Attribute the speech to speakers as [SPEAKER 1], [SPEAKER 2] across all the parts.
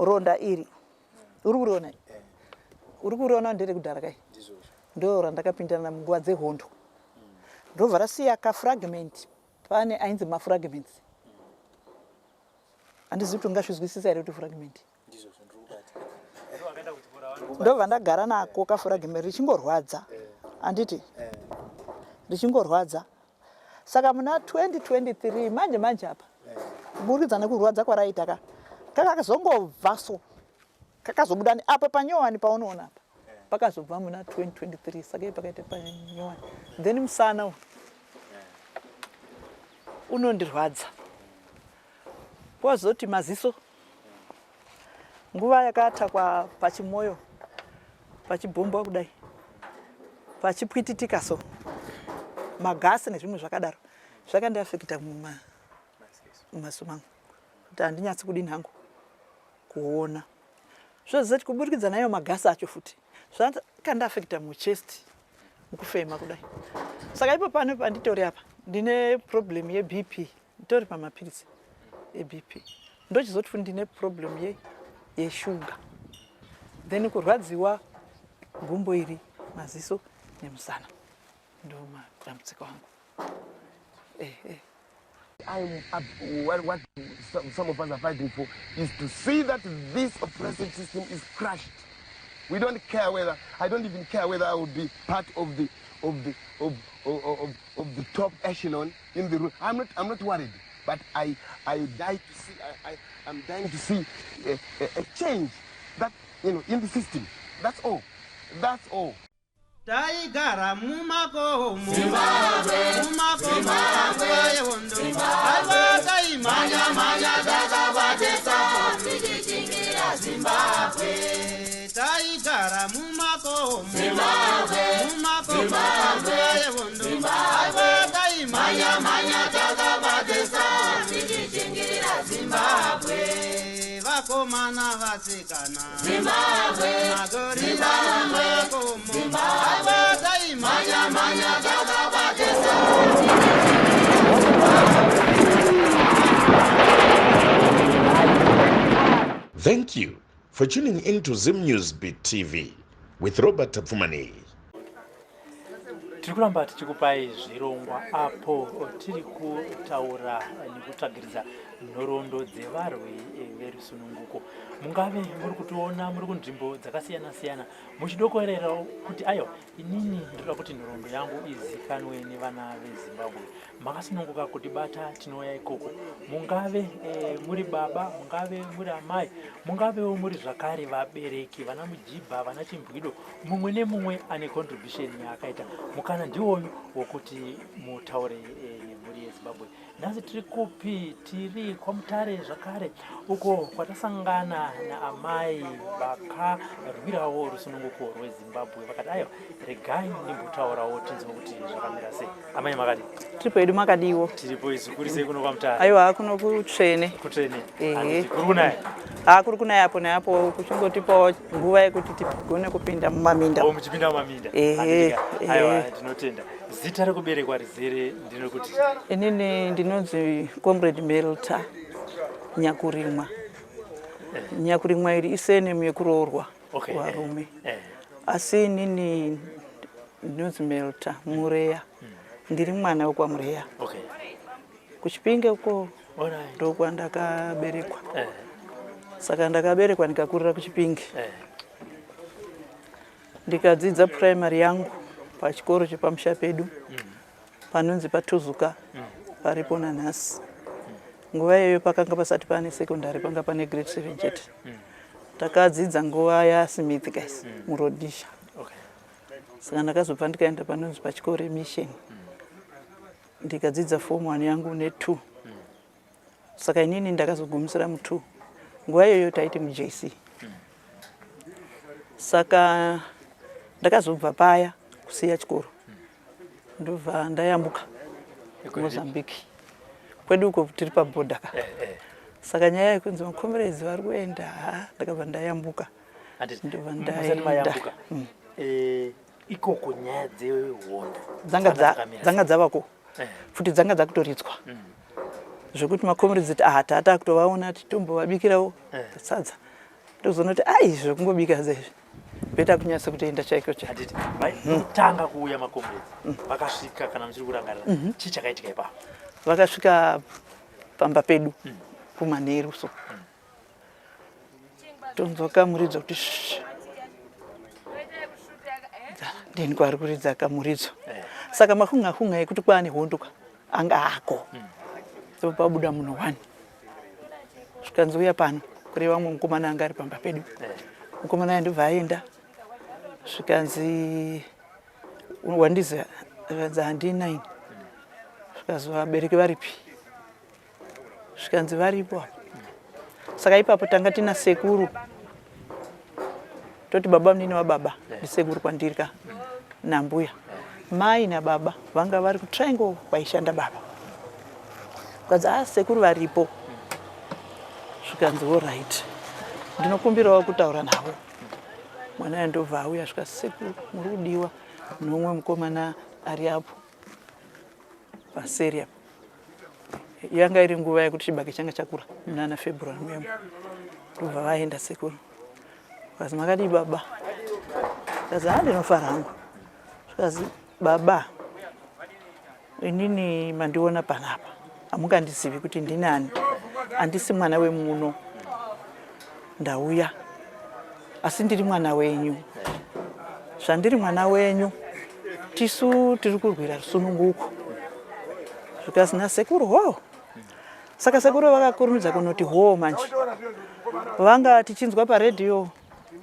[SPEAKER 1] Ronda iri uri kuriona, uri kuriona nderekudhara kai, ndo randakapindana munguva dzehondo, ndobva rasiya kafragment. Pane ainzi mafragments, handizivi kuti ungazvizwisisa here kuti fragment. Ndobva ndagara nako kafragment richingorwadza, handiti richingorwadza. Saka muna 2023 manje manje apa, kuburikidza nekurwadza kwaraita ka, kakazongobva so, kakazobuda apa panyowani paunoona apa, pakazobva muna 2023. Saka pakaita panyowani. Then musana unondirwadza, kwozoti maziso. Nguva yakatakwa pachimoyo, pachibhombwa kudai, pachipwititika so, magasi nezvimwe zvakadaro zvakandiafekita mumaso mangu kuti handinyatsi kudini hangu kuona. Zvozoti kuburikidza nayo magasi acho futi zvakandiafekita muchest, mukufema kudai. Saka ipo pano panditori apa ndine problem yeBP, nditori pamapiritsi eBP. Ndochizoti futi ndine problem yeshuga, then kurwadziwa gumbo iri, maziso nemusana. Ndo matambudziko angu eh, eh.
[SPEAKER 2] I'm, what some of us are fighting for is to see that this oppressive system is crushed. We don't care whether, I don't even care whether I will be part of the, of the, of, of, of, of the top echelon in the room. I'm not worried, but I die to see, I'm dying to see a change that in the system. That's all. That's all.
[SPEAKER 3] Taigara mumakomo, mumakomo nguva yehondo. Aiwa, taimhanya-mhanya takabatesa
[SPEAKER 4] tichichingira Zimbabwe.
[SPEAKER 3] Taigara mumakomo, mumakomo nguva yehondo. Aiwa, taimhanya-mhanya
[SPEAKER 4] takabatesa tichichingira Zimbabwe.
[SPEAKER 3] Vakomana, vasikana,
[SPEAKER 4] Zimbabwe,
[SPEAKER 3] magorila mumakomo. Aiwa, taimhanya-mhanya
[SPEAKER 4] takabatesa.
[SPEAKER 5] Thank you for tuning in to Zim News Beat TV with Robert Tapfumani.
[SPEAKER 6] Tiri kuramba tichikupai zvirongwa apo tiri kutaura nekutsvagiridza nhoroondo dzevarwi verusununguko. Mungave muri kutiona muri kunzvimbo dzakasiyana siyana, muchidokorerawo kuti aiwa, inini ndoda kuti nhoroondo yangu izikanwe nevana veZimbabwe, makasununguka kutibata, tinouya ikoko. Mungave muri baba, mungave muri amai, mungavewo muri zvakare vabereki, vana mujibha, vana chimbwido, mumwe nemumwe ane contribution yaakaita, mukana ndiwoyu wokuti mutaure nemhuri yeZimbabwe. Nhasi tiri kupi? Tiri kwaMutare zvakare, uko kwatasangana naamai vakarwirawo rusununguko rweZimbabwe. Vakati aiwa, regai ndimbotaurawo tinzwe kuti zvakamira sei. Amai, makadi?
[SPEAKER 1] Tiripo hedu, makadiwo?
[SPEAKER 6] Tiripo isu. Kuri sei kuno kwaMutare?
[SPEAKER 1] Aiwa, kuno kutsvene.
[SPEAKER 6] Kutsvene?
[SPEAKER 1] Ehe.
[SPEAKER 6] Handiti kuri kunaya?
[SPEAKER 1] Ha, kuri kunaya apo neapo, kuchingotipawo nguva yekuti tigone kupinda mumaminda.
[SPEAKER 6] O, muchipinda mumaminda?
[SPEAKER 1] Ehe.
[SPEAKER 6] Handiti ka?
[SPEAKER 1] Ehe.
[SPEAKER 6] Aiwa, tinotenda. Zita rekuberekwa rizere ndinokuti?
[SPEAKER 1] Inini ndinonzi Comrade Melta Nyakurimwa. Nyakurimwa iri isurname yekuroorwa kuvarume, asi inini ndinonzi Melta Mureya. Ndiri mwana wekwaMureya, kuChipinge uko. Ndokwandakaberekwa. Saka ndakaberekwa ndikakurira kuChipinge, ndikadzidza primary yangu pachikoro chepamusha pedu panonzi paTuzuka, paripo nanhasi. Nguva iyoyo pakanga pasati pane secondary, panga pane grade 7 chete. Takadzidza nguva yaSmith guys muRhodesia. Saka ndakazobva ndikaenda panonzi pachikoro emission, ndikadzidza form 1 yangu ne2. Saka inini ndakazogumisira mu2, nguva iyoyo taiti muJC. Saka ndakazobva paya kusiya chikoro, ndobva ndayambuka Mozambique kwedu uko, tiri pabhodha ka. Saka nyaya yekunzi macomrades vari kuenda, ha, ndakabva ndayambuka.
[SPEAKER 6] Handiti
[SPEAKER 1] Ndobva
[SPEAKER 6] musati
[SPEAKER 1] ndaenda.
[SPEAKER 6] mayambuka, ikoko nyaya dzehondo
[SPEAKER 1] dzanga
[SPEAKER 6] dzakamira
[SPEAKER 1] dzanga dzavako futi, dzanga dzakutoridzwa zvekuti macomrades ti, aha, tata kutovaona, titombovabikirawo sadza. Ndozoona kuti ai zvekungobika zezvi beta kunyatsa kutoenda chaiko chaiko.
[SPEAKER 6] Handiti kutanga kuuya macomrades mm. vakasvika kana muchiri kurangarira mm -hmm. chii chakaitika ipapo?
[SPEAKER 1] Vakasvika pamba pedu mm. kumanheru so mm. tonzwa kamuridzo kuti ndini kwaari kuridza kamuridzo eh. saka mahunga hunga ekuti kwaane hondo ka anga ako mm. so pabuda munhu one zvikanzi uya pano kureva mumwe mukomana anga ari pamba pedu eh. mukomana aya ndobva aenda zvikanzi wandiziva zvikanzi handina ini zvikanzi vabereki varipi zvikanzi varipo apa saka ipapo tanga tina sekuru toti baba munini wababa ndisekuru kwandiri ka nambuya mai nababa vanga vari kutriangle kwaishanda baba ukanzi a ah, sekuru varipo zvikanzi orit ndinokumbirawo kutaura navo mwana uyo ndobva auya svika sekuru muri kudiwa nomumwe mukomana ari apo paseri apo yanga iri nguva yekuti chibage changa chakura munana february muyemo ndobva vaenda sekuru Zvikanzi makadii baba? Zvikanzi haa ndinofara hangu. Zvikanzi baba inini mandiona panapa hamungandizivi kuti ndini ani, handisi mwana wemuno, ndauya asi ndiri mwana wenyu. Zvandiri mwana wenyu tisu tiri kurwira rusununguko. Zvikanzi nasekuru hoo Saka sekuru vakakurumidza kunoti hoo manje. Vanga tichinzwa paredhiyo,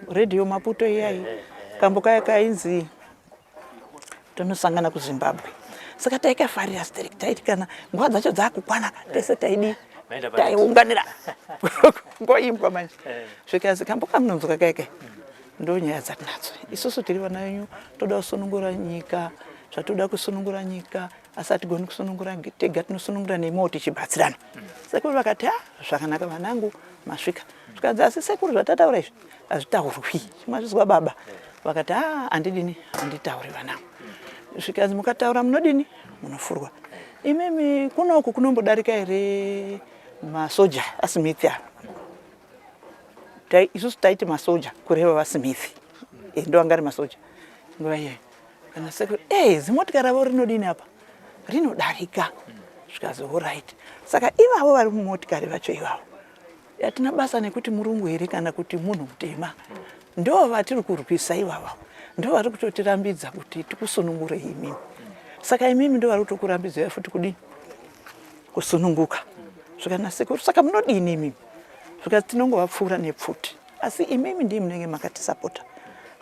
[SPEAKER 1] redhiyo Maputo iyayi, kambo kaya kainzi tonosangana kuZimbabwe. Saka taikafarira sterek taiti kana nguva dzacho dzakukwana tese taidi taiunganira ngoimbwa manje. Zvikanzi kambo kamunonzwa kaya kaya ndo nyaya dzatinadzo. Isusu tiri vana venyu toda kusunungura nyika, zvatoda kusunungura nyika asi hatigoni kusunungura tega tinosunungura nemiwo tichibatsirana sekuru vakati ha zvakanaka vanangu masvika zvikanzi asi sekuru zvatataura izvi hazvitaurwi chimazvizwa baba vakati ha handidini handitauri vanangu zvikanzi mukataura munodini munofurwa imimi kunoku kunombodarika here masoja asmith aya isusu taiti masoja kureva vasmith eh, ndo anga ari masoja nguva iyoyo Kana sekuru, eh zimotikari ravo rinodini apa? Rinodarika. Zvikazi alright. Saka ivavo vari mumotikari vacho ivavo. Hatina basa nekuti murungu here kana kuti munhu mutema. Ndo vatiri kurwisa ivava. Ndo vari kutotirambidza kuti tikusunungure imimi. Saka imimi ndo vari kutokurambidzai futi kudini? Kusununguka. Zvikana sekuru, saka munodini imimi? Zvikati tinongovapfuura nepfuti. Asi imimi ndii munenge makatisapota.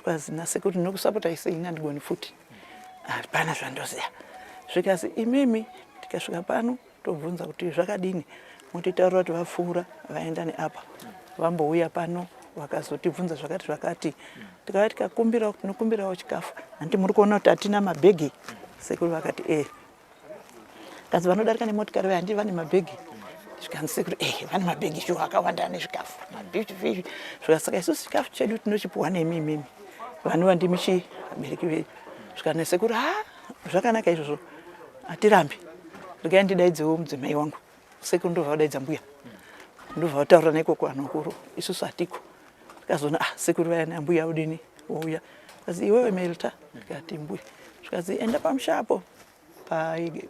[SPEAKER 1] Zvikanzi nasekuru ndinokusapota sei ini handigoni futi. Hapana zvandoziva. Zvikanzi imimi tikasvika pano tobvunza kuti zvakadini motitaurira kuti vapfuura vaenda neapa vambouya pano vakazotibvunza zvakati zvakati tikava tikakumbirawo tinokumbirawo chikafu hanti muri kuona kuti hatina mabhegi sekuru vakati e Kanzi vanodarika nemotikari vaya handi vane mabhegi zvikanzi sekuru eh vane mabhegi shuwa akawanda ane zvikafu mabhigi zvikasaka isusu chikafu chedu tinochipuwa nemi imimi vanova ndimi chii vabereki vedu zvikanzi sekuru ha zvakanaka izvozvo hatirambi regai ndidaidzewo mudzimai wangu sekuru ndobva vadaidza mbuya ndobva vataura naikoko vanhu vakuru isusu hatiko tikazoona ah sekuru vaya nambuya udini vouya kazi iwewe melta ndikati mbuya zvikanzi enda pamusha apo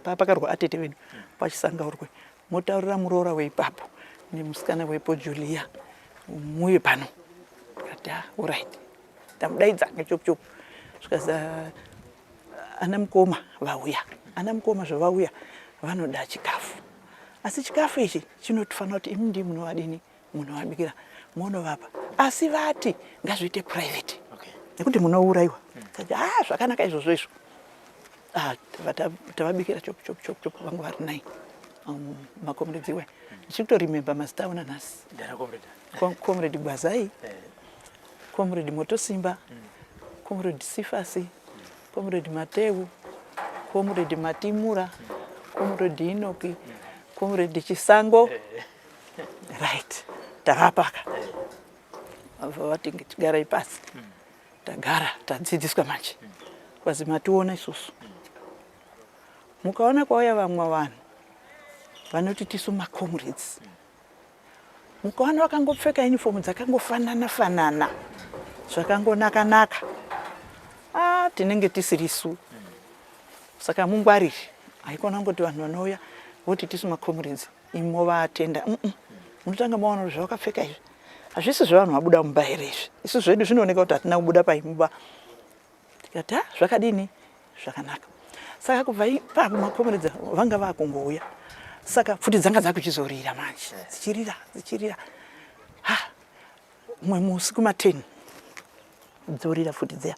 [SPEAKER 1] pakarwa atete vedu pachisangaurwe motaurira muroora weipapo nemusikana wepo Julia muuye pano ndikati ah orit ndamudaidza nechopuchopu zvikanzi ah, ana mukoma vauya ana mukoma zvavauya vanoda chikafu asi chikafu ichi chinofanira kuti imi ndii munovadini munovabikira monovapa asi vati ngazviite private nekuti munouraiwa kati ah zvakanaka izvozvo izvo ah, tavabikira chop chop chop chop vangu vari nai um, makomrades iwe ndichiri kutoremember mazita avo nanhasi comrade gwazai eh. comrade motosimba mm. comrade sifasi comrade mateu comrade matimura comrade inoki comrade chisango eh. right tavapaka vabva vati tigarai pasi tagara tadzidziswa manje kwazi mationa isusu mukaona kwauya vamwe vanhu vanoti tisu macomrades Mukaona vakangopfeka uniform dzakangofanana fanana zvakangonaka naka, ah, tinenge tisirisu. Saka mungwarire, haikona kungoti vanhu vanouya voti tisu macomrades imi movaatenda. Munotanga maona kuti zvavakapfeka izvi hazvisi zvevanhu vabuda mumba here izvi. Isu zvedu zvinooneka kuti hatina kubuda paimba. Tikati ha zvakadini zvakanaka. Saka kubva ipapo macomrades vanga vakungouya. Saka pfuti dzanga dzakuchizorira manje, dzichirira dzichirira. Ha, mumwe musi kuma 10 dzorira pfuti dziya.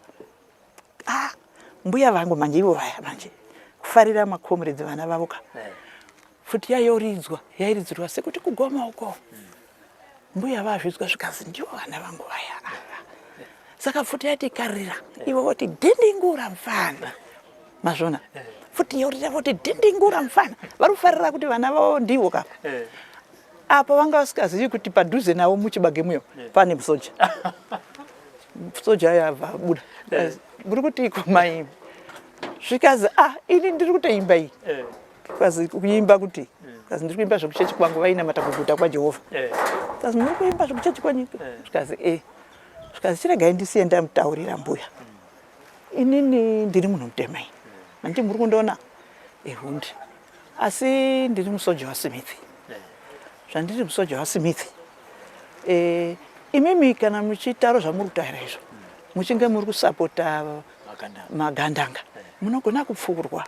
[SPEAKER 1] Ah, mbuya vangu manje ivo vaya manje kufarira macomrades vana vavo ka. Pfuti yayoridzwa, yairidzirwa sekuti kugoma uko. Mbuya vazvizwa zvikazi ndivo vana vangu vaya ava. Saka pfuti yaiti ikarira, ivo voti dindingura mfana. Mazvona? Pfuti yorira voti dindingura mfana. Vari kufarira kuti vana vavo ndivo ka. Apa vanga vasingazivi kuti padhuze navo muchibage muyo pane musoja. Musoja yabva abuda. Muri kutiiko mai? Zvikazi ah ini ndiri kutoimba iyi. Kazi kuimba kuti kazi ndiri kuimba zvekuchechi kwangu vainamata kuguta kwaJehovha. Kazi muri kuimba zvekuchechi kwanyu? Zvikazi eh. Zvikazi chiregai ndisiye ndamutaurira mbuya. Inini ndiri munhu mutema ini. Handiti muri kundiona ehundi. Asi ndiri musoja waSmith. Zvandiri musoja waSmith. Eh, imimi kana muchitaura zvamuri kutaura izvo muchinge muri kusapota magandanga munogona kupfurwa.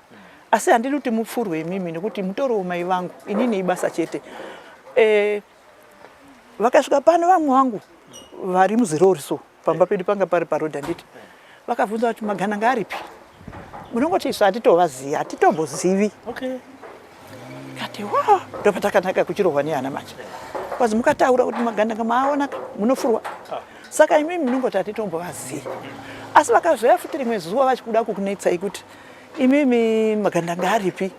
[SPEAKER 1] Asi handidi kuti mupfurwe imimi nekuti mutoro wamai vangu inini ibasa chete. Eh, vakasvika pano vamwe vangu vari muzirori so pamba pedu panga pari parodhi handiti, vakabvunza kuti magandanga aripi? Munongoti isu hatitovazivi, hatitombozivi.
[SPEAKER 6] Okay.
[SPEAKER 1] Kati wa ndopatakanaka kuchirohwa nehana manje. Kwazi mukataura kuti magandanga maaona munofurwa. Saka imimi munongoti hatitombovazivi. Asi vakazoya futi rimwe zuva vachikuda kukunetsai kuti imimi magandanga aripi?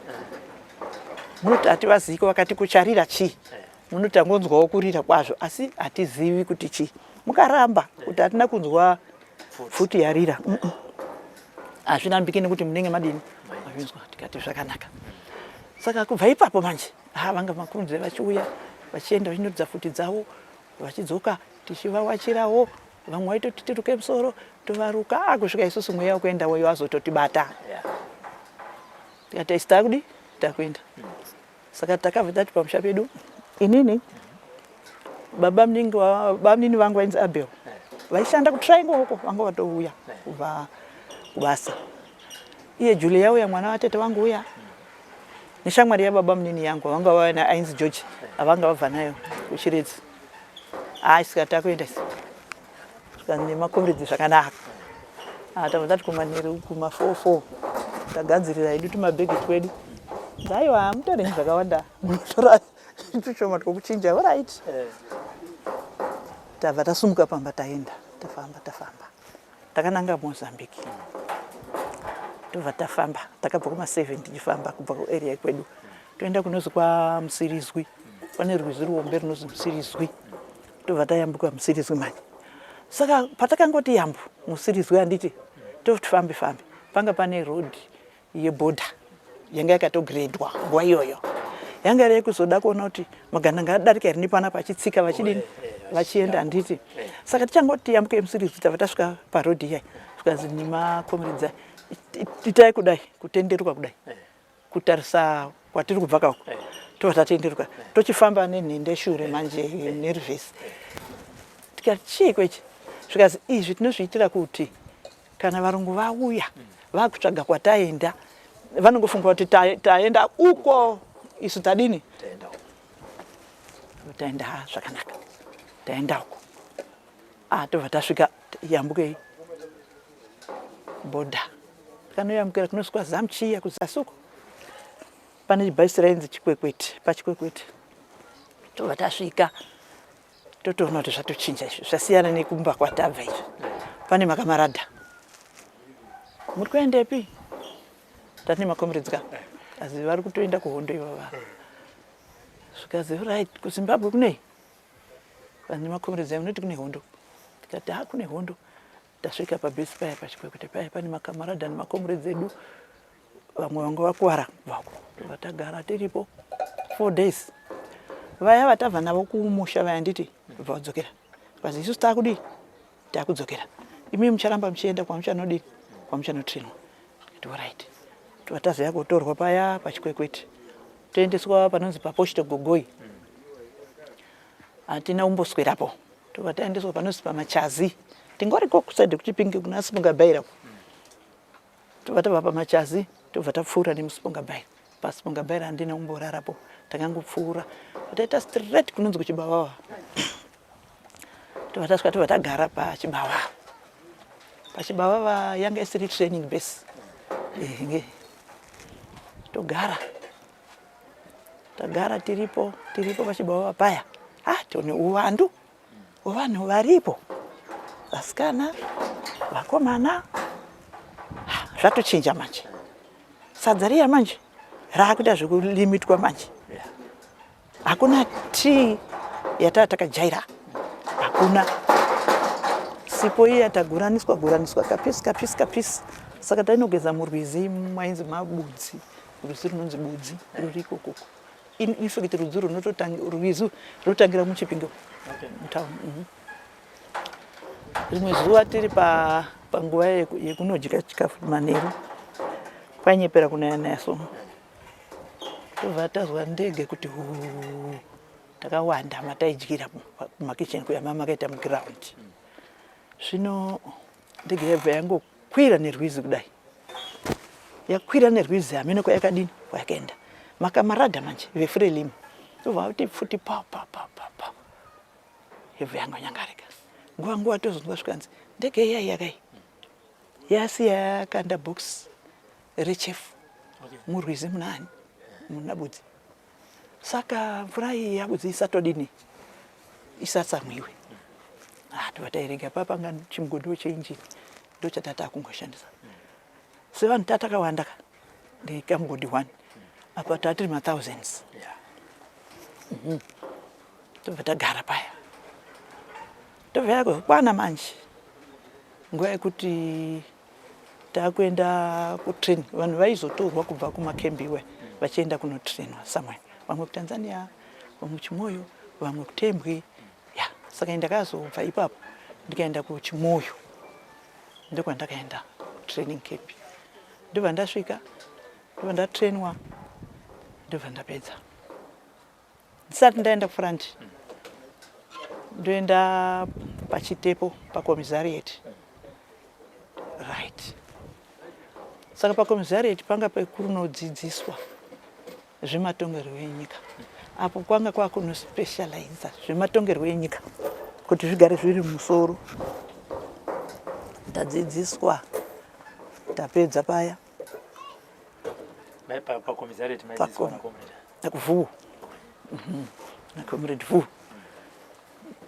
[SPEAKER 1] Munoti hativazivi, vakati kucharira chii? Munoti tangonzwawo kurira kwazvo asi hatizivi kuti chii. Mukaramba kuti hatina kunzwa pfuti yarira. Hazvirambiki nekuti munenge madini mazvinzwa. Tikati zvakanaka. Saka kubva ipapo manje ha vanga makunze vachiuya vachienda vachinoridza pfuti dzavo vachidzoka tichivawachirawo. Vamwe vaitoti tiruke musoro tovaruka kusvika isusu mweya wekuenda weyo azototibata. Tikati isu takudi takuenda. Saka takabva tati pamusha pedu inini baba munini vangu vainzi Abel vaishanda kuTriangle uko vanga vatouya kubva kubasa. Iye Julia uya mwana watete vangu uya neshamwari yababa munini yangu vanga vauya naye ainzi George avanga vabva nayo kuChiredzi. Hayi saka takuenda isu saka nemakomredzi zvakanaka. Tabva tati kumanheru kuma 4 tagadzirira hedu tumabhegi twedu. Aiwa hamutori zvakawanda, munotora tushoma twekuchinja. Alright. Tabva tasumuka pamba taenda, tafamba tafamba takananga Mozambique. Tobva tafamba, takabva kuma 7 tichifamba kubva kuarea kwedu toenda kunozi kwaMusirizwi, pane rwizi ruhombe runozi Musirizwi. Tobva tayambuka Musirizwi manje. Saka patakangoti yambu Musirizwi handiti toti fambe fambe, panga pane road yebhodha yanga yakatogredwa nguva iyoyo. Yanga iri yekuzoda kuona kuti magandanga adarika here nepanapa achitsika vachidini vachienda handiti. Saka tichangoti yambuke Musirizwi tabva tasvika paroad iya, zvikanzi nemakomredzi itai kudai, kutenderuka kudai kutarisa kwatiri kubva kako, tobva tatenderuka tochifamba nenhende shure manje nerivhesi. Tikati chiiko ichi? Zvikanzi izvi tinozviitira kuti kana varungu vauya vakutsvaga kwataenda vanongofunga kuti taenda uko, isu tadini taenda zvakanaka, taenda uko. Tobva tasvika yambukei bhodha, kanoyambukira kunosvikwa Zamchiya kuzasi uko pane chibhaisi rainzi Chikwekwete, paChikwekwete tobva tasvika totoona kuti zvatochinja izvi, zvasiyana nekumba kwatabva izvi. Pane makamaradha, muri kuendepi? Tati nemakomredzi ka, azi vari kutoenda kuhondo ivava. Zvikazi right, kuZimbabwe kunei? Vanhu nemakomredzi munoti kune hondo? Tikati ha kune hondo. Tasvika pabhesi paya paChikwekwete paya pane makamaradha nemakomredzi edu, vamwe vanga vakuwara kubva uko. Tobva tagara tiripo 4 days. Vaya vatabva navo kumusha vaya nditi bva vadzokera. Vazi isusu takudii? Takudzokera. Imi mucharamba muchienda kwamuchanodii? Kwamuchanotrainwa. Ndikati alright. Tobva tazoya kotorwa paya paChikwekwete. Toendeswa panonzi paPoshto Gogoi. Hatina kumboswerapo. Tobva taendeswa panonzi paMachazi. Tingoriko kuside kuChipinge kuna Sipungabaira. Tobva tabva paMachazi tobva tapfuura nemuSipungabaira. PaSipungabaira handina kumborarapo. Takangopfuura. Taita straight kunonzi kuChibavava. Tobva tasvika tobva tagara paChibavava. PaChibavava yanga isiri training base. Ehe. Togara. Tagara tiripo, tiripo paChibavava paya. Ah, tione uwandu hwevanhu varipo. Vasikana, vakomana. Ah, zvatochinja manje. Sadza riya manje raakuita zvekulimitwa manje. Hakuna tea yataa takajaira. Hakuna. Sipo iya taguraniswa guraniswa kapisi kapisi kapisi. Saka tainogeza murwizi mainzi mabudzi. Rwizi runonzi Budzi ruri ikoko. In fact rudzi runototanga rwizi runotangira muChipinge mutown. Rimwe zuva tiri panguva yekunodya chikafu manheru kwanyepera kunaya naya so tobva tazwa ndege kuti huu takawanda mataidyira kumakicheni kuya mama makaita muground. Zvino ndege yaibva yangokwira nerwizi kudai. Yakwira nerwizi hameno kwayakadini kwayakaenda. Makamarada manje veFrelimo tobva vati pfuti pa pa pa pa pa. Yobva yangonyangarika. Nguva nguva tozonzwa zvikanzi ndege iya yakai yasiya yakanda box rechefu murwizi munani muna Budzi. Saka mvura iyi yaBudzi isatodini isatsamwiwe. Ah, tobva tairega papanga chimugodhi cheinjini ndochatata kungoshandisa. Sevanhu tatakawanda ka ndikamugodhi one apa tatiri mathousands. Tobva tagara paya. Tobva yakuzokwana manje nguva yekuti takuenda kutrain. Vanhu vaizotorwa kubva kumakembi iwe vachienda kunotrainwa somewhere, vamwe kuTanzania, vamwe kuChimoio, vamwe kuTembwe. Ya, saka ndakazobva ipapo ndikaenda kuChimoio, ndokwandakaenda training camp. Ndobva ndasvika, ndobva ndatrainwa, ndobva ndapedza. Ndisati ndaenda kufront ndoenda paChitepo pacommissariat. Right. Saka pacommissariat panga pekunodzidziswa zvematongerwo enyika. Apo kwanga kwakunospecializa zvematongerwo enyika kuti zvigare zviri musoro. Tadzidziswa tapedza paya.
[SPEAKER 6] Pacommissariat maidzidziswa naComrade?
[SPEAKER 1] Vhu. NaComrade Vhu.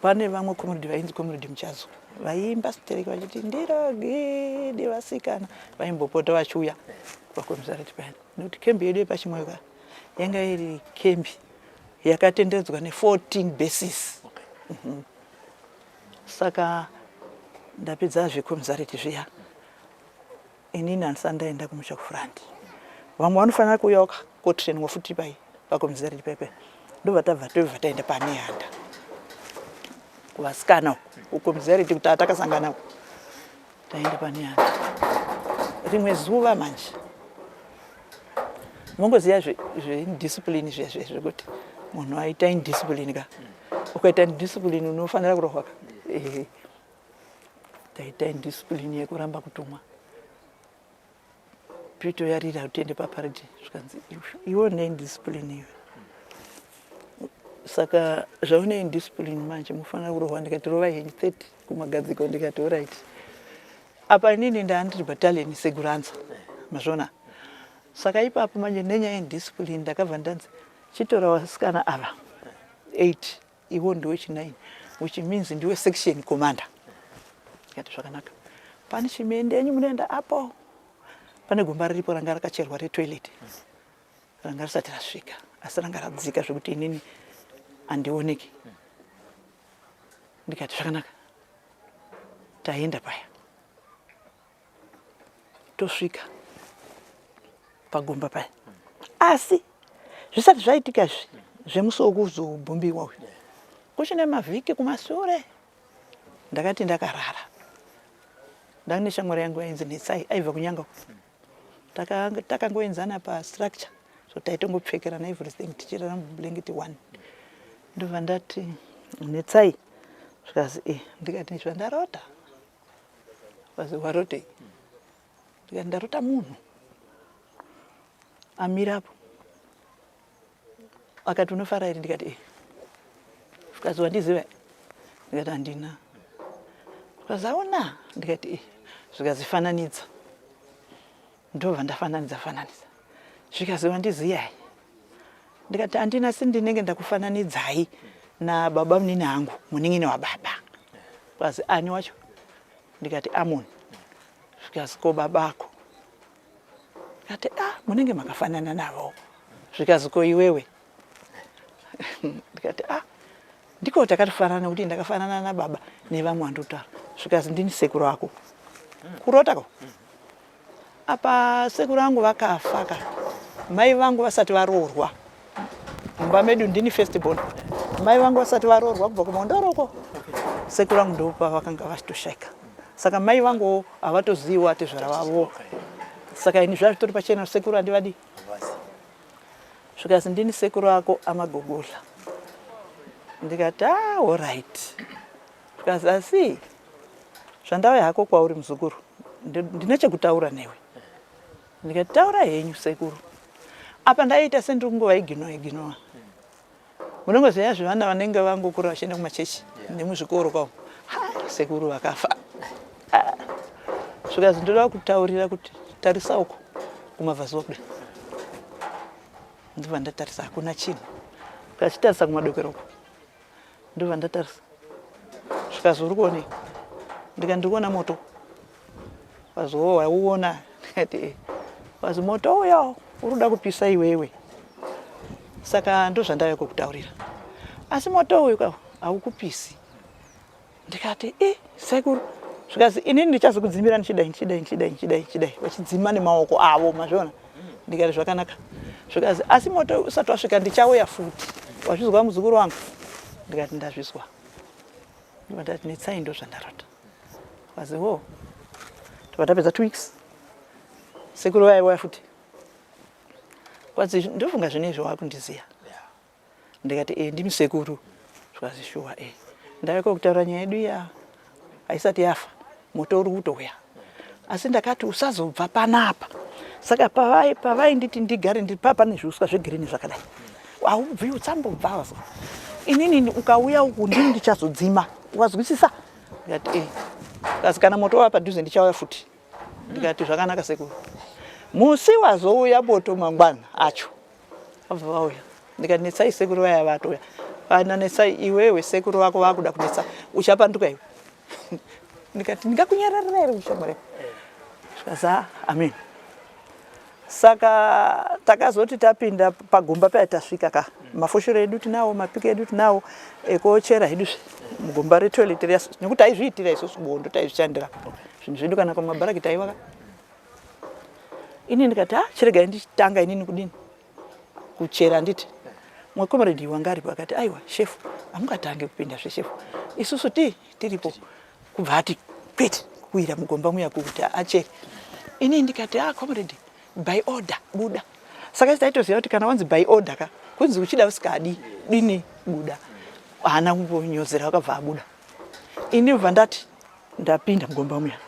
[SPEAKER 1] Pane vamwe comrade vainzi Comrade Muchazo vaiimba stereki vachiti ndiro gidi vasikana, vaimbopota vachiuya pacommissariat paya, nekuti kembi yedu yepaChimoio ka yanga iri kembi yakatenderedzwa ne14 bases. Saka ndapedza zvecommissariat zviya, inini handisati ndaenda kumusha kufront. Vamwe vanofanira kuuya kotrainwa futi pai pacommissariat paipai, ndobva tabva tobva taenda paNehanda kuvasikana uko kucommissariat kuti atakasangana uko taenda paNehanda. Rimwe zuva manje mongoziva zveindiscipline zviya zviya zvekuti munhu aita indiscipline ka, ukaita indiscipline unofanira kurohwa ka. Taita indiscipline yekuramba kutumwa. Pito yarira kuti tiende paparade, zvikanzi iwe une indiscipline iwe, saka zvaune indiscipline manje mufanira kurohwa. Ndikati rovai henyu 30 kumagadziko. Ndikati alright. Apa inini ndaandiri battalion seguranza, mazvona. Saka ipapo manje nenyaya yeindiscipline ndakabva ndanzi chitora vasikana ava 8, iwo ndiwe chi9, which means ndiwe section commander. Ndikati zvakanaka, pane chimende yenyu munoenda apo pane gomba riripo ranga rakacherwa retoilet, ranga risati rasvika asi ranga radzika zvekuti inini handioneki. Ndikati zvakanaka, taenda paya, tosvika pagomba paya. Asi zvisati zvaitika izvi, Zvemusi wekuzobhumbiwa uyu kuchine mavhiki kumasure ndakati ndakarara ndanga neshamwari yangu yainzi Netsai aibva kunyanga uko. Takangoenzana pastructure so taitongopfekerana everything tichirara mublanket one. Ndobva ndati Netsai zvikazi e ndikati zvandarota vazi warotei ndikati ndarota munhu amirapo akati unofara here ndikati e zvikazi wandiziva ndikati handina zvikazi aona ndikati e zvikazi fananidza ndobva ndafananidza fananidza zvikazi wandiziyai ndikati handina si ndinenge ndakufananidzai nababa munini angu munin'ina wababa kwazi ani wacho ndikati amoni zvikazi ko babako Ndikati ah munenge makafanana navo. Zvikazi ko iwewe? Ndikati ah ndiko takatofanana nekuti ndakafanana nababa nevamwe vandotaura. Zvikazi ndini sekuru ako. Kurota ko? Apa sekuru angu vakafa ka. Mai vangu vasati varoorwa. Mumba medu ndini first born. Mai vangu vasati varoorwa kubva kumondoro uko. Sekuru vangu ndopa vakanga vachitoshaika. Saka mai vangu havatoziviwo atezvara vavo. Saka ini zvazvitori pachena sekuru handivadi. Zvikanzi ndini sekuru ako amagogodla. Ndikati ah alright. Zvikanzi asi zvandauya hako kwauri muzukuru ndine chekutaura newe. Ndikati taura henyu sekuru. Apa ndaiita sendiri kungova iginoa iginoa. Munongoziva zvevana vanenge vangokura vachienda kumachechi nemuzvikoro kwavo. Ha, sekuru vakafa. Ah. Zvikazi ndoda kutaurira kuti tarisa uko kumabvazuva kudai. Ndobva ndatarisa hakuna chinhu. Kachitarisa kumadokero uko. Ndobva ndatarisa. Zvikazi uri kuonei? Ndikati ndiri kuona moto. Kwazi wo wauona ndikati eh. Kwazi moto uyo uri kuda kupisa iwewe. Saka ndozvandauya kukutaurira. Asi moto uyu ka haukupisi. Ndikati eh sekuru zvikazi inini ndichazokudzimira ndichidai ndichidai ndichidai ndichidai ndichidai vachidzima nemaoko avo mazviona ndikati zvakanaka zvikazi asi moto usati wasvika ndichauya futi wazvizwa muzukuru wangu ndikati ndazvizwa ndikati netsai ndozvandarota Vazi ho. Tobva tapedza 2 weeks. Sekuru vaya vauya futi. Kwanzi ndofunga zvine izvo wakundiziya. Ndikati eh ndimi sekuru. Zvikanzi shuwa eh. Ndave kutaura nyaya yedu iya haisati yafa. Moto uri kutouya. Asi ndakati usazobva panapa. Saka pavai pavainditi ndigare ndiri papa nezviuswa zvegirini zvakadai. Haubvi usambobva wazwa. Inini ukauya uku ndini ndichazodzima. Wazwisisa? Ndikati eh. Kasi kana moto wava padhuze ndichauya futi. Ndikati zvakanaka sekuru. Musi wazouya moto mangwana acho. Vabva vauya. Ndikati netsai sekuru vaya vatouya. Vana netsai iwewe sekuru vako vakuda kunetsa. Uchapanduka iwe. Ndikati ndingakunyararira here ushamwari. Zvikazi ah, amen. Saka takazoti tapinda pagomba paya tasvika ka mafoshoro edu tinawo mapiki edu tinawo ekochera hedu mugomba retoilet riya nekuti taizviitira isusu bondo taizvishandira zvinhu zvedu kana kumabharaki taiwaka ini ndikati ah chiregai ndichitanga inini kudini kuchera handiti mumwe comrade wanga aripo akati aiwa shefu hamungatange kupinda zveshefu isusu ti tiripo kubva ati kwete kuwira mugomba muya kuti achere ini ndikati ah comrade by order buda saka isi taitoziva kuti kana wanzi by order ka kunzi uchida usikadi dini buda haana kumbonyozera wakabva abuda ini bva ndati ndapinda mugomba muya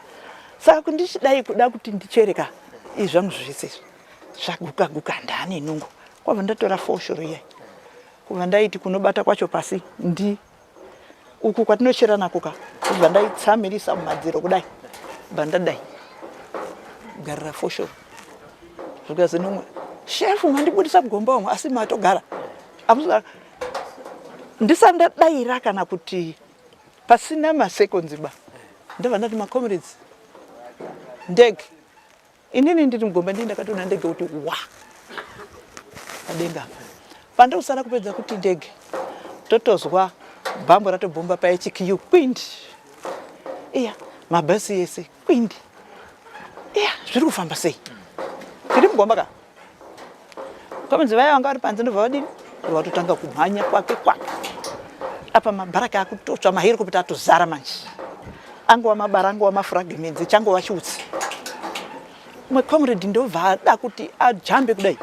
[SPEAKER 1] saka kundichidai kuda kuti ndichere ka izvi zvangu zvese izvi zvaguka guka ndane nungo kwabva ndatora foshoro iyai kubva ndaiti kunobata kwacho pasi ndi uku kwatinochera nako ka kubva ndaitsamirisa mumadziro kudai bva ndadai garira foshoro zvikazi nomwe shefu mandibudisa mugomba umu asi matogara ndisati ndadaira kana kuti pasina masekonzi ba ndobva ndati macomrades ndege inini ndiri mugomba ndii ndakatoona ndege kuti wa padenga apa pandikusara kupedza kuti ndege totozwa bhambo ratobhomba paHQ kwindi iya mabhasi ese kwindi iya zviri kufamba sei tiri mugomba ka kwamanzi vaya vanga vari panze ndobva vadini Vatotanga kumhanya kwake kwake. Apa mabharaka akutotsva maherikopita atozara manje. Angova mabara angova mafragments changova chiutsi. Umwe comrade ndobva ada kuti ajambe kudai.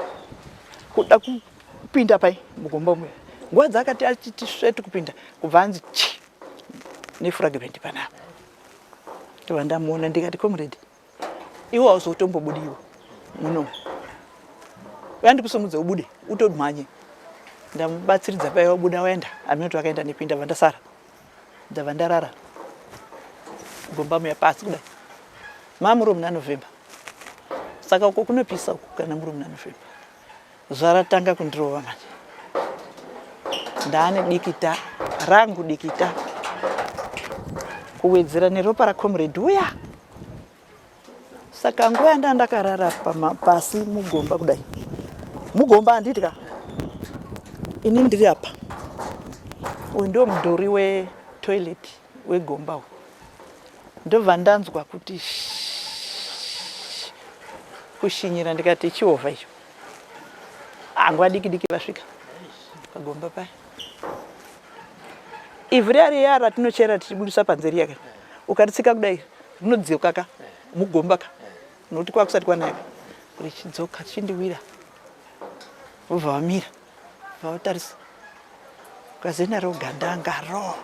[SPEAKER 1] Kuda kupinda pai mugomba muya. Nguva dzaakati achiti sveti kupinda kubva anzi chi nefragment panapa. Ndobva ndamuona ndikati comrade iwe hauzotombobudiwo muno uya ndikusumudze ubude utomhanye ndamubatsiridza paiva wabuda waenda hameno kuti vakaenda nepi ndabva ndasara ndabva ndarara gomba muya pasi kudai mamuri muna November saka uko kunopisa uko kana muri muna November Zuva ratanga kundirova manje. Ndaane dikita rangu dikita kuwedzera neropa racomrade uya. Saka nguva yandanga ndakarara pasi mugomba kudai, mugomba handiti ka, ini ndiri apa, uyu ndiwo mudhuri wetoilet wegomba uyu. Ndobva ndanzwa kuti kushinyira ndikati chihovha icho. Ah, nguva diki diki vasvika pagomba paya. Ivhu riya riya ratinochera tichibudisa panze riya ka, ukaritsika kudai rinodzoka ka mugomba ka, nokuti kwakusati kwanaya ka, richidzoka richindiwira, vobva vamira vavatarisa ukazena rogandanga ro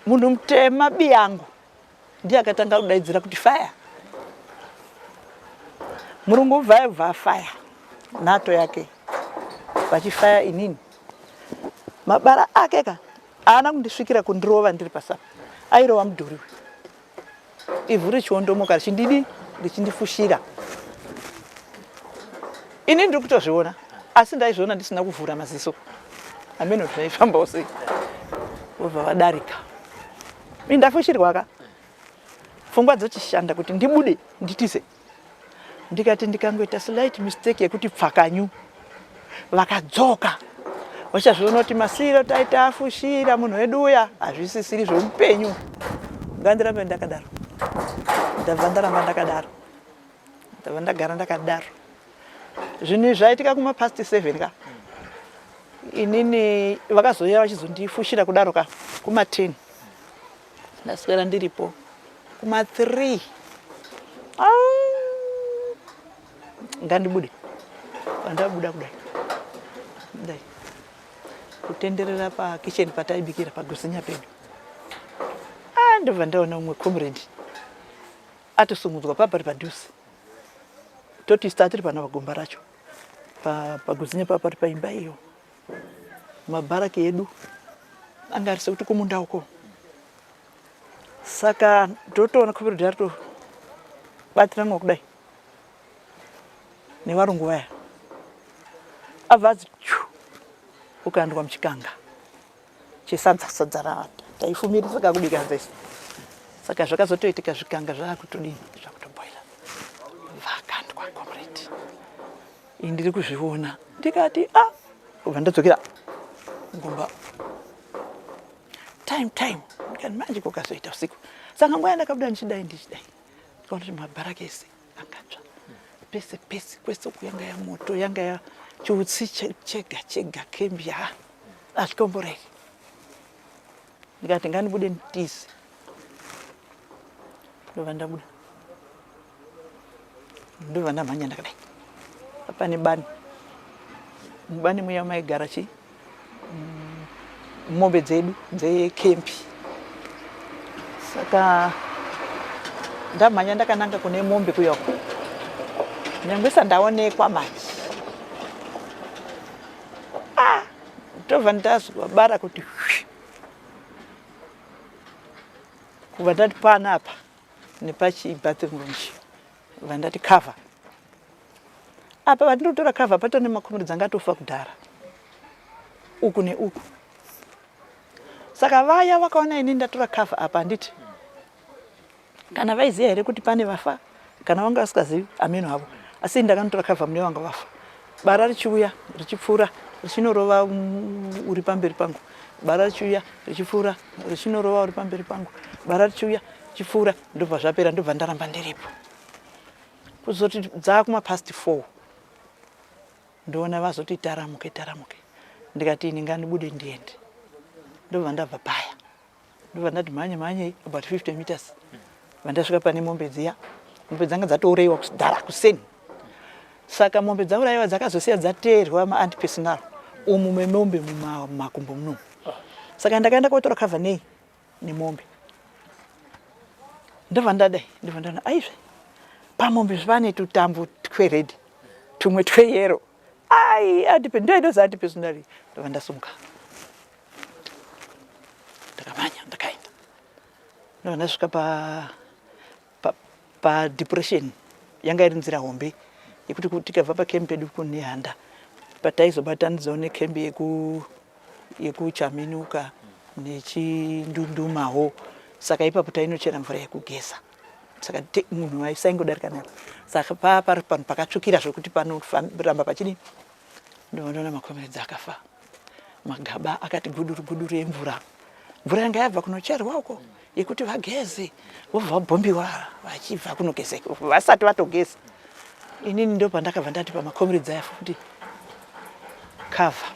[SPEAKER 1] munhu mutema biyangu ndiye akatanga kudaidzira kuti fire murungu ubva aibva afaya nato yake vachifaya inini mabara ake ka haana kundisvikira kundirova ndiri pasapa airova mudhuri ivhu richiondomoka richindidi richindifushira ini ndiri kutozviona asi ndaizviona ndisina kuvhura maziso hameno zvaifambawo sei vobva vadarika ini ndafushirwa ka pfungwa dzochishanda kuti ndibude nditize ndikati ndikangoita slight mistake yekuti pfakanyu vakadzoka vachazviona kuti masiro taita afushira munhu wedu uya hazvisisiri zveupenyu ngandirambe ndakadaro ndabva ndaramba ndakadaro ndabva ndagara ndakadaro zvinhu izvi zvaitika kuma past 7 ka inini vakazouya vachizondifushira kudaro ka kuma 10 ndaswera ndiripo kuma 3 ngandibude pandabuda kudai dai kutenderera pakitchen pataibikira paguzinya pedu ah, ndobva ndaona umwe comrade atosumudzwa papa padhuze toti isu tatiri pana pagomba racho paguzinya papa pari paimba iyo mabharaki edu anga ari sekuti kumunda uko saka totoona comrade aritobatirana kudai nevarungu vaya abva azi chu ukaandwa muchikanga chesadza sadza ra taifumirisa kakubika sadza isu saka zvakazotoitika zvikanga zvakutodini zvakutoboila vakandwa comrade ini ndiri kuzviona ndikati a ah! kubva ndadzokera ngomba time time ndikati manje kukazoita usiku saka nguva yandakabuda ndichidai ndichidai ndikaona kuti mabharaka ese akatsva pese pese kwese uku yanga yamoto yanga ya chiutsi chega chega kembi ya hazvikomboreri ndikati ngandibude nditize ndobva ndabuda ndobva ndamhanya ndakadai pane bani mubani muya maigara chii mombe dzedu dzekempi saka ndamhanya ndakananga kune mombe kuyoko nyangwe sandaonekwa manje ah, tobva ndazwa bara kuti kubva ndati panapa nepachibathroom room bva ndati cover apa vandinotora cover patone makomero dzanga atofa kudhara uku neuku saka vaya vakaona ini ndatora cover apa handiti kana vaiziva here kuti pane vafa kana vanga vasikazivi ameno havo asi ndakanotora cover mune vanga vafa bara richiuya richipfuura richinorova uri pamberi pangu bara richiuya richipfuura richinorova uri pamberi pangu bara richiuya richipfuura ndobva zvapera ndobva ndaramba ndiripo kuzoti dzaa kumapast four Ndoona vazoti taramuke taramuke ndikati ini ngandibude ndiende. Ndobva ndabva paya. Ndobva ndati mhanye mhanye about 50 meters. Vandasvika pane mombe dziya. Mombe dzanga dzatourayiwa kudhara kuseni. Saka mombe dzaurayiwa dzakazosiya dzateerwa maantipersonal umu memombe mumakumbo munomu. Saka ndakaenda kotora cover nei nemombe. Ndobva ndadai ndobva ndaona aizve pamombe pane tutambo twered tumwe tweyero. Ai antipe ndiyo inozi antipersonal. Ndobva ndasumuka. Ndakamhanya ndakaenda. Ndobva ndasvika pa padepression pa yanga iri nzira hombe yekuti tikabva pacamp pedu kunehanda pataizobatanidzawo necamp yeku yekuchaminuka nechindundumawo saka ipapo tainochera mvura yekugeza saka munhu aisaingodarika napo saka paa pari panhu pakatsvukira zvekuti panoramba pachidii ndinoona makomeredzi akafa magaba akati guduru guduru emvura mvura yanga yabva kunocherwa uko yekuti vageze vobva vabhombiwa vachibva kunogeza vasati vatogeza inini ndo pandakabva ndati pamakomeredzi aya futi cover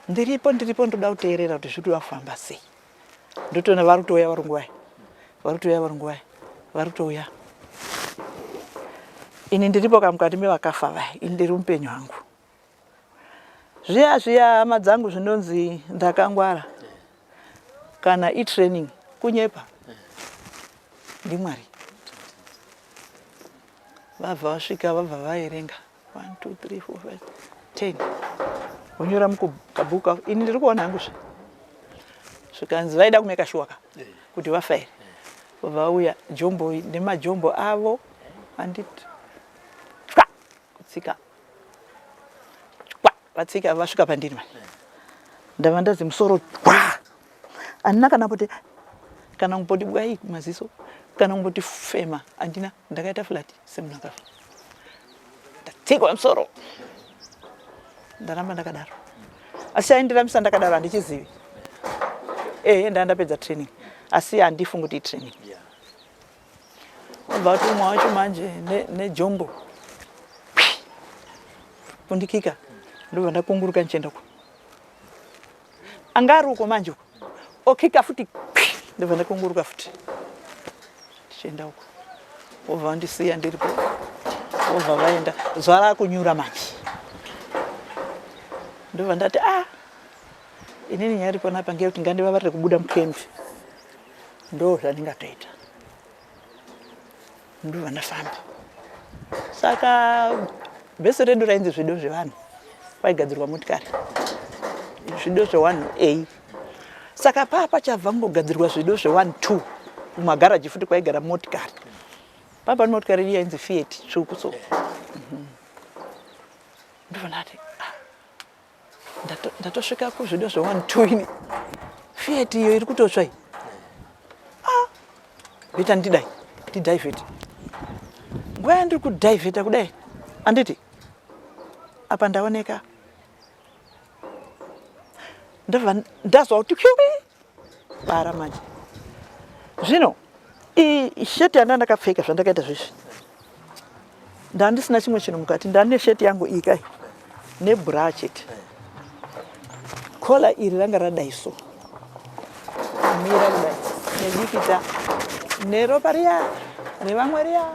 [SPEAKER 1] ndiripo ndiripo ndoda kuteerera kuti zviri kuda kufamba sei ndotoona vari kutouya vari nguvai vari kutouya vari nguvai vari kutouya ini ndiripo kamukati mevakafa vaya ini ndiri mupenyu hangu Zviya zviya hama dzangu zvinonzi ndakangwara kana itraining kunyepa ndiMwari. Vabva vasvika vabva vaerenga 1 2 3 4 5 10 vonyora mukabhuku ini ndiri kuona hangu zve zvikanzi vaida kumeka shuwa ka kuti vafa here vabva vauya jombo nemajombo avo anditi twa kutsika Kwa, vatsika vasvika pandiri mani ndava ndazi musoro twa handina kana kuti kana kumboti bwai maziso kana kumboti fema handina ndakaita flat semunhu akafa ndatsikwa musoro ndaramba ndakadaro asi chaindirambisa ndakadaro handichizivi ehe ndaa ndapedza training asi handifungi kuti itraining Wabva wati umwe wacho manje nejombo kundikika ndobva ndakunguruka ndichienda uko anga ari uko manje uko okika futi ndobva ndakunguruka futi ndichienda uko wobva wandisiya ndiripo wobva vaenda zuva rakunyura manje ndobva ndati ah inini nyaya iri panapa ngeyekuti ngandivavarire kubuda mukembi ndo zvandingatoita ndobva ndafamba saka bhesi redu rainzi zvido zvevanhu kwaigadzirwa motikari zvido zvewanhu a saka paa pachabva kungogadzirwa zvido zveone two kumagaraji futi kwaigara motikari paa pane motikari iri yainzi fiat tsvuku so mhm. ndobva ndati ah, ndatosvika kuzvido zve one two ini fiat iyo iri kutotsva iyi ah, beta ndidai ndidivhete nguva yandiri kudivheta kudai anditi apa ndaoneka ndobva ndazwa kuti kiwi bara manje zvino sheti yanda ndakapfeka zvandakaita zvezvi ndandisina chimwe chinhu mukati ndane sheti yangu iyi kai nebra chete kola iri ranga radai so mira kudai nedikita neropa riya revamwe riya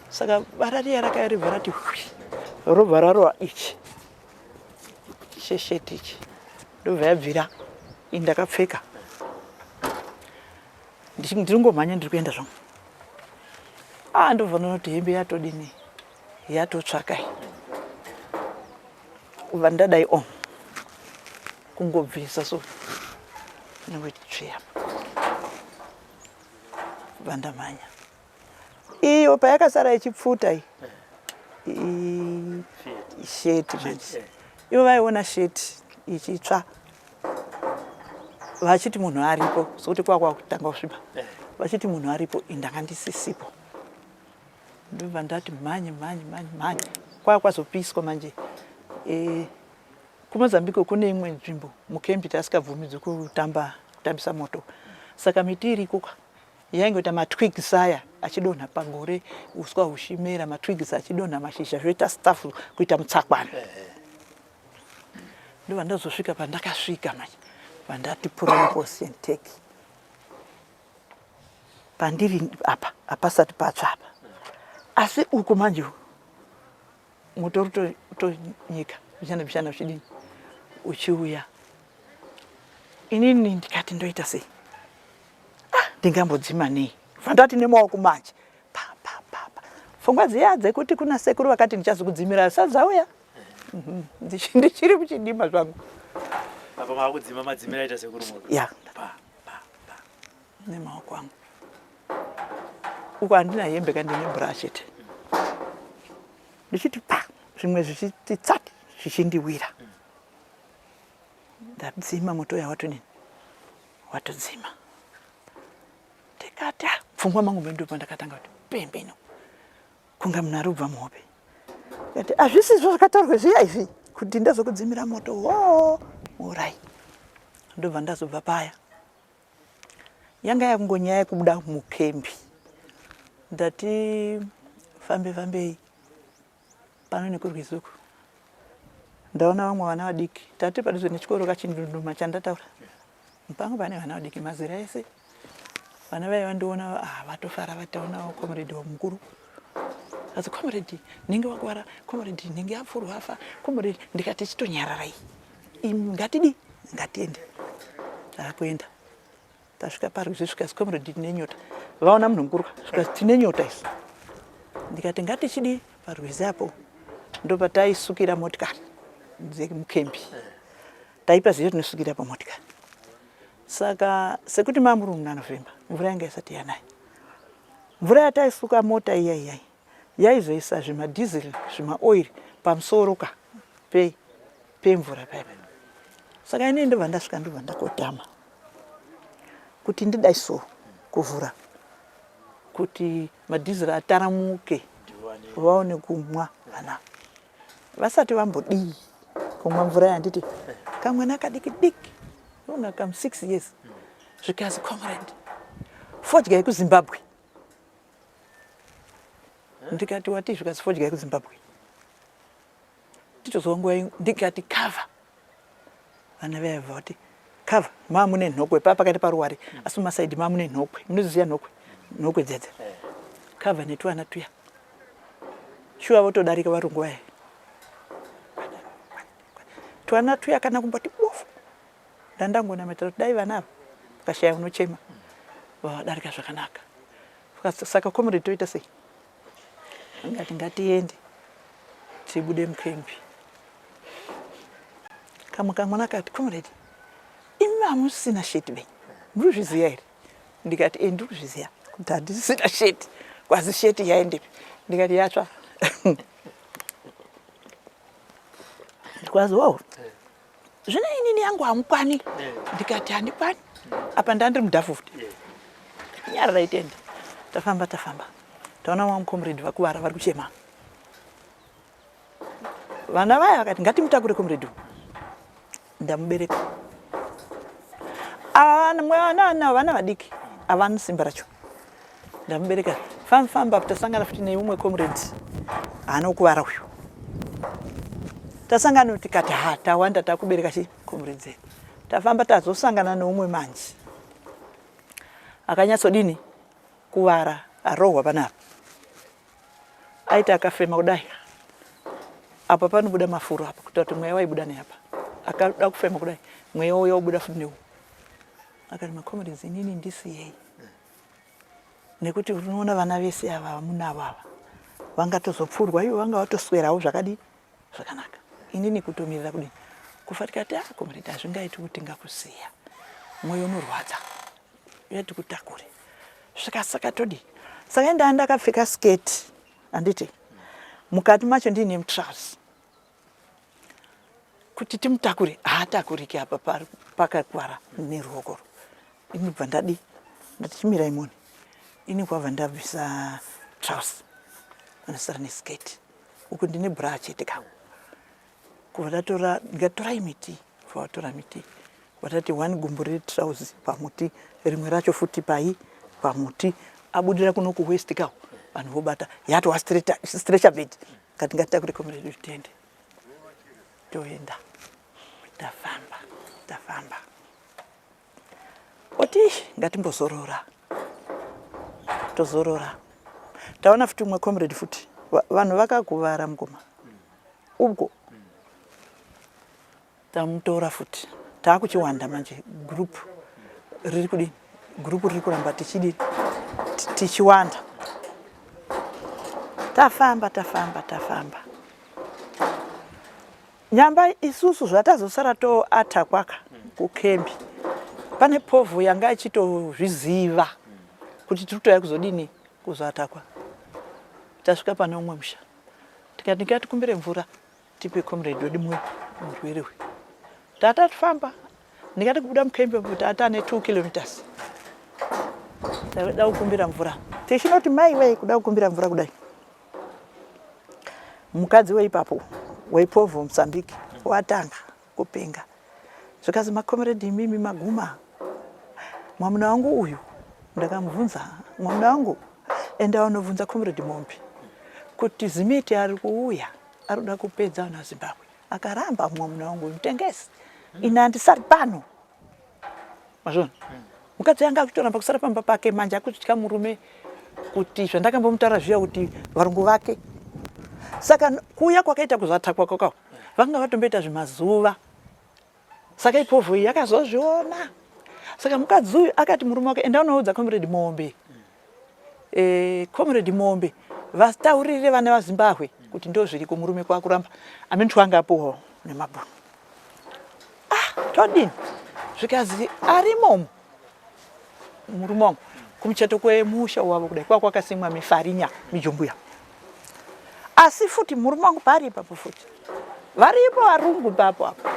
[SPEAKER 1] saka bara riya rakaya ribva rati hwi robva rarova ichi chesheti ichi ndobva yabvira ini ndakapfeka ndiringomhanya ndiri kuenda zvangu ah ndobva ndonoti hembe yatodini yatotsvaka kubva ndadai on kungobvisa so inongoti tsviya kubva ndamhanya iyo payakasara ichipfuta iyi sheti manje ivo vaiona sheti ichitsva vachiti munhu aripo sokuti kwakwa kutanga kusviba eh. vachiti munhu aripo indanga ndisisipo ndobva ndati mhanye mhanye mhanye mhanye kwaa kwazopiswa manje e, kumozambique kune imwe nzvimbo mukembi tasikabvumidzwi kutamba kutambisa moto saka miti iriko ka yaingoita matwigs aya achidonha pagore, uswa huchimera, matwigs achidonha mashizha, zvoita staff kuita mutsakwana. Ndobva ndazosvika pandakasvika manje, pandati purani and take. Pandiri apa hapasati patsva apa, asi uku manje moto uri kutonyika mbichana mbichana uchidini uchiuya. Inini ndikati ndoita sei? Ah, ndingambodzima nei? Vandati nemaoko manje pa pa pa pa, pfungwa dziya dzekuti kuna sekuru vakati ndichazokudzimira sadzauya. Ndichiri kuchidima zvangu.
[SPEAKER 6] Apa makudzima madzimira aita sekuru moto.
[SPEAKER 1] Ya.
[SPEAKER 6] Pa pa pa.
[SPEAKER 1] Nemaoko angu. Uko handina hembe ka, ndine bra chete. Ndichiti pa, zvimwe zvichiti tsati zvichindiwira. Ndadzima moto uya watodini? Watodzima. Ndikati ah, pfungwa mangu mendo pandakatanga kuti pembeno. Kunga munhu ari kubva muhope. Ndikati hazvisizvo zvakataurwa zviya izvi kuti ndazokudzimira moto woo muurayi. Ndobva ndazobva paya. Yanga yakungonyaya yekubuda mukembi. Ndati fambe fambei pano nekurwizi uku. Ndaona vamwe vana vadiki. Tati padhuze nechikoro kachindunduma chandataura. Panga pane vana vadiki mazera ese. Vana vaiva vandiona ah, vatofara vataona comrade mukuru. Asi comrade nhingi wakuvara, comrade nhingi apfurwa afa, comrade ndikati chitonyararai. Imi ngatidi ngatiende. Takuenda. Tasvika parwizi svika comrade tine nyota. Vaona munhu mukuru svika tine nyota isu. Ndikati ngatichidi parwizi apo ndopataisukira motikari dzemukembi. Taipaziva tinosukira pamotikari. Saka sekuti mamuri muna November mvura yanga isati yanaya. Mvura yataisuka mota iya iya yaizoisa zvimadhiziri zvimaoiri pamusoro ka pe pemvura paipa. Saka inini ndobva ndasvika ndobva ndakotama kuti ndidai so kuvhura kuti madhiziri ataramuke vaone kumwa vana vasati vambodii kumwa mvura yanditi kamwana kadiki diki unga kam 6 years zvikazi comrade fodya yekuZimbabwe. Ndikati wati zvikazi fodya yekuZimbabwe titozwa nguva ndikati cover vana vaya vati cover maa mune nhokwe paa pakati paruware asi mumasaidi maa mune nhokwe munoziziya nhokwe nhokwe dzedze cover netwana tuya shuwa votodarika varungu vaya twana tuya kana kumboti bofu ndandangonamatira kuti dai vana ava vakashaya unochema vavadarika zvakanaka. Saka comrade toita sei? Ngati ngatiende tibude mukembi. Kamwe kamwana kati comrade imi hamusina sheti benyu muri kuzviziva here? Ndikati e ndiri kuzviziva kuti handisina sheti. Kwazi sheti yaendepi? Ndikati yatsva. Ndikwazi wow zvino inini yangu hamukwani. Ndikati handikwani apa ndandiri mudhafu futi. Nyarara itende. Tafamba tafamba taona vamwe comrade vakuvara vari kuchema. Vana vaya vakati ngatimutakure comrade uyu. Ndamubereka. Vana vana vadiki havana simba racho. Ndamubereka. Famba famba tasangana futi neumwe comrade haana kukuvara uyu. Tasangana tikati ha tawanda takubereka chi comrade dzedu. Tafamba tazosangana neumwe manje akanyatsodini kuvara arohwa panapa. Aiti akafema kudai apa panobuda mafuro apa kuita kuti mweya waibuda neapa. Akada kufema kudai mweya uya wobuda futi neuku. Akati macomrades inini ndisiyei nekuti unoona vana vese ava vamunavo ava vangatozopfurwa ivo vanga vatoswerawo zvakadii zvakanaka. Inini kutomirira kudini kufa. Tikati ah comrade hazvingaiti kuti ngakusiya mwoyo unorwadza uya tikutakure. Svika saka todii? Saka ndaa ndakapfeka sketi handiti mukati macho ndiine mutrouse kuti timutakure haatakuriki apa pakakuvara neruoko ini bva ndadi ndati chimirai moni ini kwabva ndabvisa trouse anosara nesketi uku ndine bra chete ka kubva ndatora ndikatorai miti kubva vatora miti vatati one gumbo retrouse pamuti rimwe racho futi pai pamuti. Abudira kuno kuwest kawo vanhu vobata yatova stretcher bed. Kati ngatitakure comrade tiende. Toenda. Tafamba, tafamba. Oti ngatimbozorora. Tozorora. Taona futi umwe comrade futi. Vanhu vakakuvara mukoma. Ubwo. Tamutora futi. Taakuchiwanda manje group riri kudini? Group riri kuramba tichidini? Tichiwanda. Tafamba, tafamba, tafamba. Nyamba isusu zvatazosara toatakwaka kukembi pane povho yanga ichitozviziva kuti tiri kutouya kuzodini kuzoatakwa. Tasvika pane umwe musha tikati ngatikumbire mvura tipe comrade wedu mumwe murwere uyu. Tatatofamba ndikati kubuda mukembi umu tatane 2 kilometers taida kukumbira mvura tichinoti mai wei kuda kukumbira mvura kudai Mukadzi weipapo weipovho Mozambique watanga kupenga zvikazi makomeredi imimi maguma mwamuna wangu uyu ndakamubvunza mwamuna wangu enda unobvunza comrade Mombe kuti Zimiti ari kuuya ari kuda kupedza vana Zimbabwe akaramba mwamuna wangu uyu mutengesi ini handisari pano Mazviona? Mukadzi anga akutoramba kusara pamba pake manje akutya murume kuti zvandakambomutaura zviya kuti varungu vake. Saka kuuya kwakaita kuzoatakwa kwakao vanga vatomboita zvimazuva. Saka ipovho iyi yakazozviona. Saka mukadzi uyu akati murume wake enda unoudza comrade Mombe. Eh, comrade Mombe vataurire vana vaZimbabwe kuti ndozviriko murume kwakuramba. Amene twanga apuwa nemabhunu. Ah, todini zvikazi arimo murume wangu kumuchato kwemusha wavo kudai kwava kwakasimwa mifarinya mijumbuya asi futi murume wangu paari ipapo futi varipo varungu ipapo apo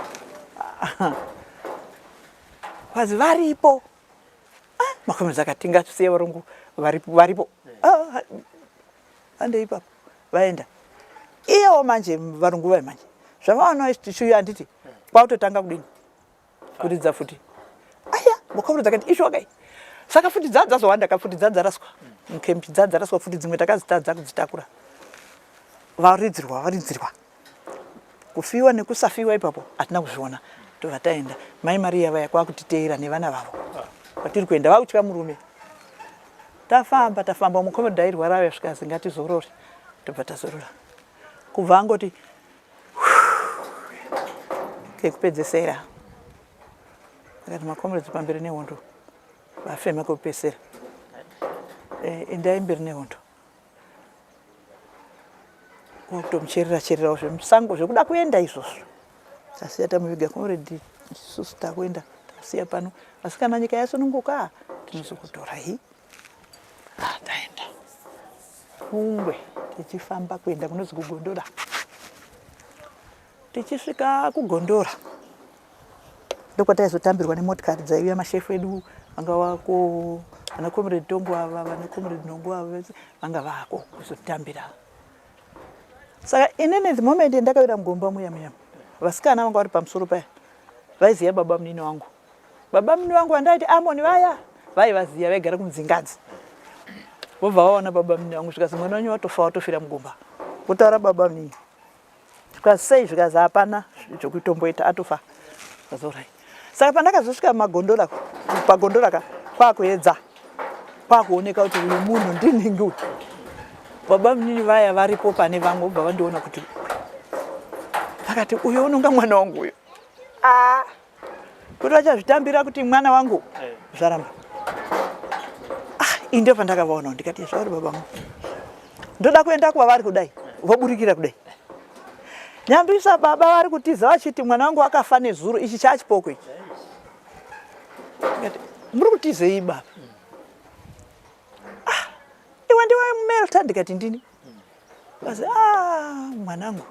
[SPEAKER 1] kwazi varipo ah, makomedzi akati ngatisiye varungu varipo varipo ah, handei ipapo vaenda iyewo manje varungu vaye manje zvavaona tichiuya handiti kwakutotanga kudini kuridza futi aya wakakuridza kati izvo kai saka futi dzadzazowanda ka futi dzadzaraswa mukempi dzadzaraswa futi dzimwe takadzitadza kudzitakura varidzirwa varidzirwa kufiwa nekusafiwa ipapo hatina kuzviona tobva taenda mai mariya vaya kwakutiteera nevana vavo kwatiri kuenda vakutya murume Tafamba tafamba mukomana airwara auya zvikanzi ngatizorore tobva tazorora kubva angoti kekupedzesera akati makomrades pamberi nehondo vafema kekupedzesera eh, endai mberi nehondo kwakutomucherera chererawo zvemusango zvekuda kuenda izvozvo tasiya tamuviga comrade isusu takuenda takusiya pano asi kana nyika yasununguka tinozokutorai ah, taenda pungwe tichifamba kuenda kunozi kugondora tichisvika kugondora ndokwataizotambirwa nemotikari dzaiuya mashefu edu vanga vako vana comrade tongo ava vana comrade nongo ava vanga vako kuzotambira Saka inini the moment yandakawira mugomba muya muya vasikana vanga vari pamusoro paya vaiziva baba munini wangu. Baba munini wangu vandaiti Amoni vaya vaivaziva vaigara kumudzingadzi. Vobva vaona baba munini wangu zvikazi mwana wenyu watofa watofira mugomba. Votaura baba munini. Zvikazi sei zvikazi hapana zvekutomboita atofa. Zvazorai. Saka pandakazosvika magondora pagondora ka kwakuedza kwakuoneka kuti uyu munhu ndinhingi uyu. Baba munini vaya varipo pane vamwe vobva vandiona kuti vakati uyo unonga mwana wangu uyo. Ah, kuti vachazvitambira kuti mwana wangu eh. zvaramba. Ah, ini ndo pandakavaona ndikati zvauri baba vangu. Ndoda kuenda kwavari kudai voburikira kudai. Nyambisa baba vari kutiza vachiti mwana wangu akafa nezuro ichi chachipoko ichi. Muri kutizei baba? Ah, iwe ndiwe Melta ndikati ndini. Kazi ah mwanangu.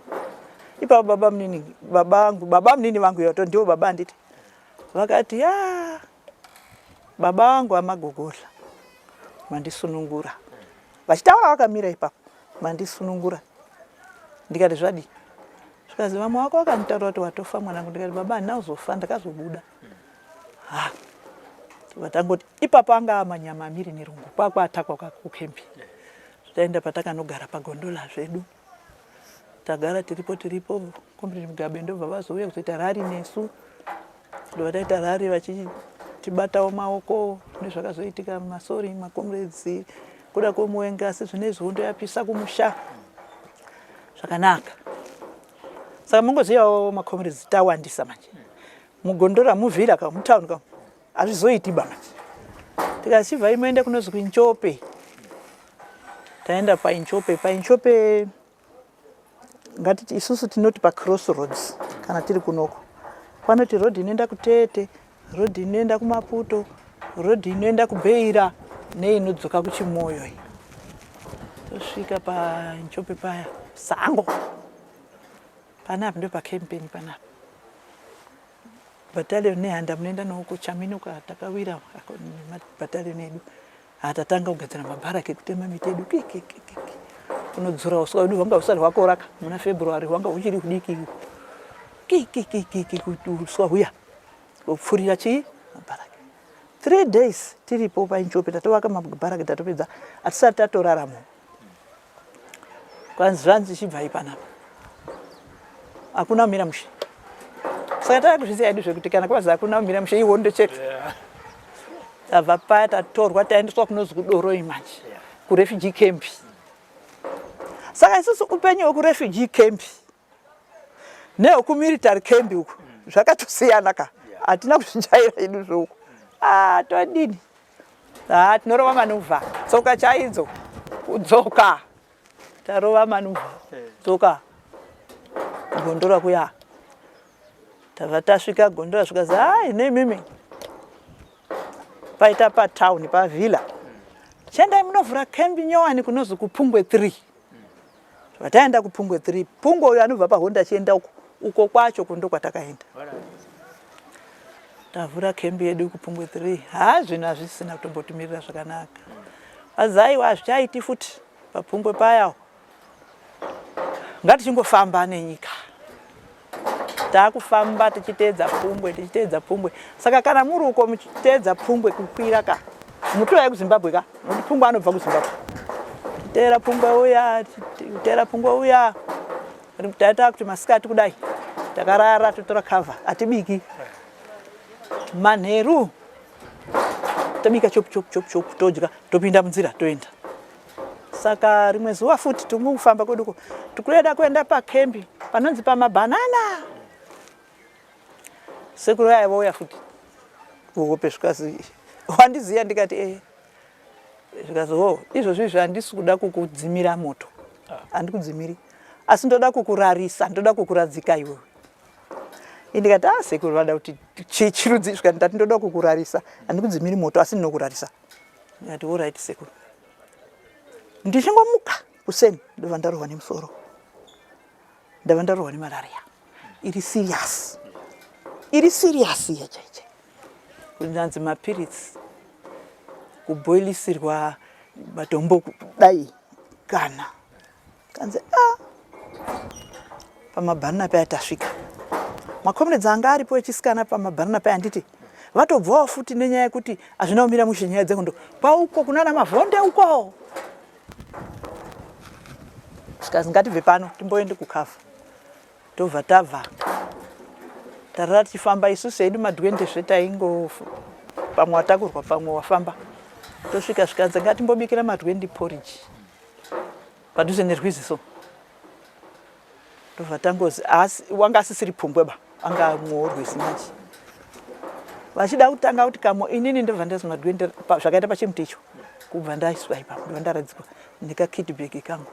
[SPEAKER 1] Ipapo baba munini baba vangu baba munini vangu yoto ndivo baba anditi. Vakati ah baba vangu amagogodla mandisunungura. Vachitaura vakamira ipapo mandisunungura. Ndikati zvadii? Zvikazi vamwe vako vakanditaura kuti watofa mwanangu ndikati baba handina kuzofa ndakazobuda. Ha. Tobva tangoti ipapo anga amanyama amiri nerungu kwakwatakwa kukembi. Taenda patakanogara pagondola zvedu. Tagara tiripo tiripo Comrade Mugabe ndobva vazouya kuzoita rari nesu. Ndobva taita rari vachitibatawo maoko nezvakazoitika masori macomrades kuda kwomuwenga asi zvinezvi hondo yapisa kumusha zvakanaka. Saka mongozivawo macomrades tawandisa manje. Mugondora muvhira ka mutown ka hazvizoiti ba manje. Tikachibva imoenda kunozi kuInchope. Taenda paInchope, paInchope ngatiti isusu tinoti pacross roads kana tiri kunoko panoti road inoenda kutete road inoenda kumaputo road inoenda kubeira neinodzoka kuchimoyo iyi tosvika panchope paya sango panapa ndo pacampaign panapa battalion nehanda munoenda nouko chaminuka takawira battalion edu Hatatanga kugadzira mabharaki ekutema miti yedu kikikiki unodzura uswa hwedu hwanga husati hwakoraka muna February hwanga huchiri hudiki kikikiki kuti uswa huya kupfurira chii mabharaki. Three days tiripo paInchope tatovaka mabharaki tatopedza hatisati tatoraramo. Kwanzi zvanzi chibvai panapa hakuna kumira mushe. Saka tava kuzviziva hedu zvekuti kana kwazi hakuna kumira mushe ihondo chete. Tabva paya tatorwa taendeswa kunozi kudoroi manje kurefugee camp. Saka isusu upenyu hwekurefugee camp nehwekumilitary camp uku zvakatosiyana ka hatina kuzvijaira hedu zvouku. Ah, todini? Ah, tinorova manuvha tsoka chaidzo kudzoka tarova manuvha tsoka gondora kuya tabva tasvika gondora zvikazi hai neimimi paita patown pavilla chiendai munovhura camp nyowani kunozi kupungwe 3 vataenda kupungwe 3 pungwe uyo anobva pahonda achienda uko uko kwacho kundo kwatakaenda tavhura kembi yedu kupungwe 3 haa zvinhu hazvisina kutombotimirira zvakanaka azaiwa hazvichaiti futi papungwe paya ngatichingofamba nenyika takufamba tichiteedza pungwe tichiteedza pungwe saka kana muri uko muchiteedza pungwe kukwira ka mutoya kuzimbabwe ka nokuti pungwe anobva kuzimbabwe teera pungwe uya teera pungwe uya taita kuti masikati kudai takarara totora cover hatibiki manheru tobika chop chop chop chop todya topinda munzira toenda Saka rimwe zuva futi tumukufamba kwedu uko tikuda kuenda pakembi panonzi pamabhanana. Sekuru vaya vouya futi kuhope zvikazi wandiziva ndikati eh zvikazi ho izvozvi izvi handisi kuda kukudzimira moto handikudzimiri asi ndoda kukurarisa ndoda kukuradzika iwewe indikati ah sekuru vada kuti chirudzi zvikati ndati ndoda kukurarisa handikudzimiri moto asi ndinokurarisa Ndikati alright sekuru. Ndichingomuka kuseni ndobva ndarohwa nemusoro. Ndabva ndarohwa nemalaria. Iri serious. Iri serious iya chaichai. Kunzanzi mapiritsi kuboilisirwa matombo kudai kana Kanzi ah pamabhanana paya tasvika. Macomrades anga aripo echisikana pamabhanana paya handiti vatobvawo futi nenyaya yekuti hazvina kumira mushe nyaya dzehondo kwauko kunana mavhonde uko. Zvikazi ngatibve pano timboende kukavha. Tobva tabva tarara tichifamba isusu hedu madwende zve taingo pamwe watakurwa pamwe wafamba tosvika zvikanzi ngatimbobikira madwendi porridge padhuze nerwizi so ndobva tangozi asi wanga asisiri pungwe ba anga mwowo rwizi manje vachida kutanga kuti kamo inini ndobva ndazi madwende zvakaita pachimuti icho kubva ndaiswa ipapo ndobva ndaradzikwa nekakidbag kangu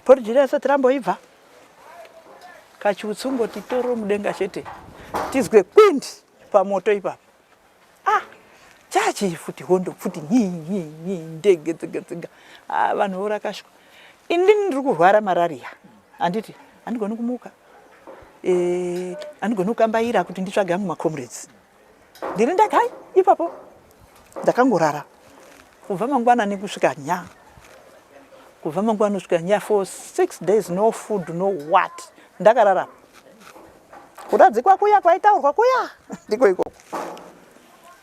[SPEAKER 1] porridge riya risati ramboibva kachiutsi ungoti toro mudenga chete tizwe kwindi pamoto ipapo ah chachii futi hondo futi nyi nyi nyi ndege dzega dzega ah, vanhu vorakashwa indini ndiri kurwara marariya handiti handigoni kumuka eh, handigoni kukambaira kuti nditsvage angu macomrades ndiri ndagai ipapo ndakangorara kubva mangwanani kusvika nya kubva mangwanani kusvika nya for six days no food no what ndakarara kuradzikwa kuya kwaitaurwa kuya ndiko ikoko.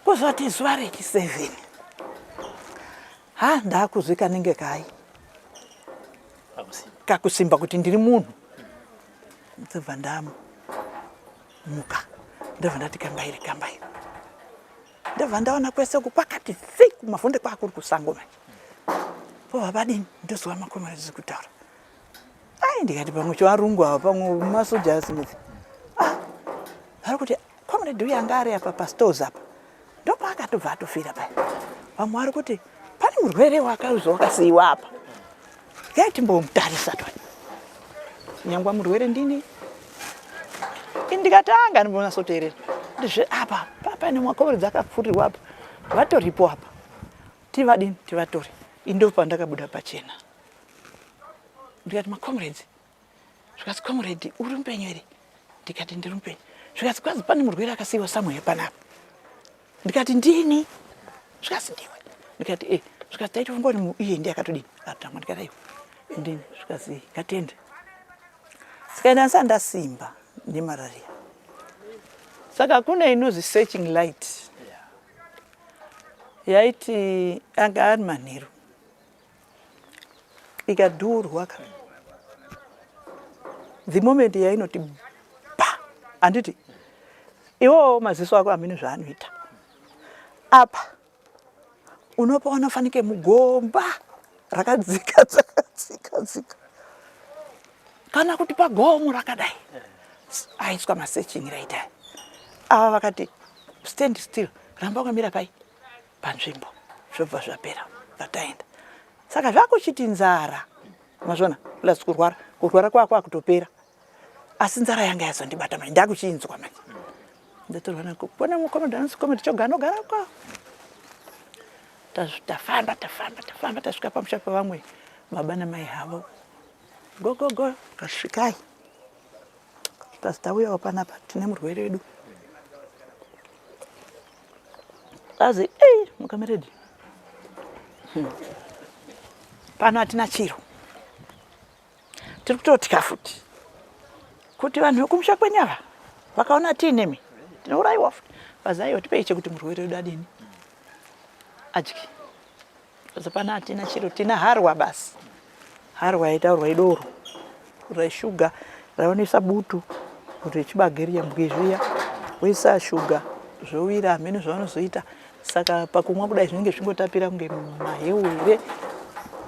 [SPEAKER 1] Kuzoti zuva rechi7 ha ndakuzwi kanenge kai kakusimba kuti ndiri munhu. Ndobva ndamuka, ndobva ndati kambairi kambairi, ndobva ndaona kwese uku kwakati thi kumavhunde kwakuri kusango manje. Pobva padini ndozwa makomarezi kutaura. Ai ndikati pamwe chivarungu ava pamwe masoja aSmith. Ah, vari kuti comrade uyu anga ari apa pastores apa ndopaakatobva atofira paya. Vamwe vari kuti pane murwere wakauzi wakasiiwa apa, gai timbomutarisa twa nyangwa murwere ndini. Ndikatanga ndimbonatsoteerera ndizve apa paine makomrades akapfurirwa apa vatoripo apa tivadini tivatore. Ndo pandakabuda pachena ndikati macomrades, zvikati comrade uri mupenyu here? Ndikati ndiri mupenyu. Zvikati kwazi pane murwere akasiiwa somewhere panapa. Ndikati ndini. Zvikati ndiwe. Ndikati eh. Zvikati taitofunga kuti iye ndiye akatodini akatangwa. Ndikati aiwa ndini. Zvikati ngatende. Saka ndanga ndasimba nemararia. Saka kune inozi searching light yaiti anga ari manheru ikadhurwa ka the moment yainoti pa handiti iwowo maziso ako hamene zvaanoita apa unopaona fanike mugomba rakadzika dzaka dzika kana kuti pagomo rakadai aiswa masearching right aya. Ava vakati stand still, ramba wakamira pai panzvimbo, zvobva zvapera vataenda. Saka zvakuchiti nzara mazvona plus kurwara, kurwara kwako akutopera, asi nzara yanga yazondibata manje ndakuchiinzwa manje. Ndatorwa nako kona mukomedi anonzi komedi choga anogara kwa tafamba tafamba tafamba tasvika pamusha pavamwe baba namai havo, gogogo kasvikai kasi tauyawo panapa tine murwere wedu. Azi ei mukameredi pano hatina chiro, tiri kutotya futi kuti vanhu vekumusha kwenyu ava vakaona tiinemi tinourayiwa futi. Vazaiwa tipei chekuti murwere wedu adini adye. Saka pano hatina chiro, tina harwa basi. Harwa yaitaurwa idoro reshuga raunoisa butu rechibage riya mbwe zviya woisa shuga zvowira hameno zvavanozoita. Saka pakumwa kudai zvinenge zvingotapira kunge maheu here.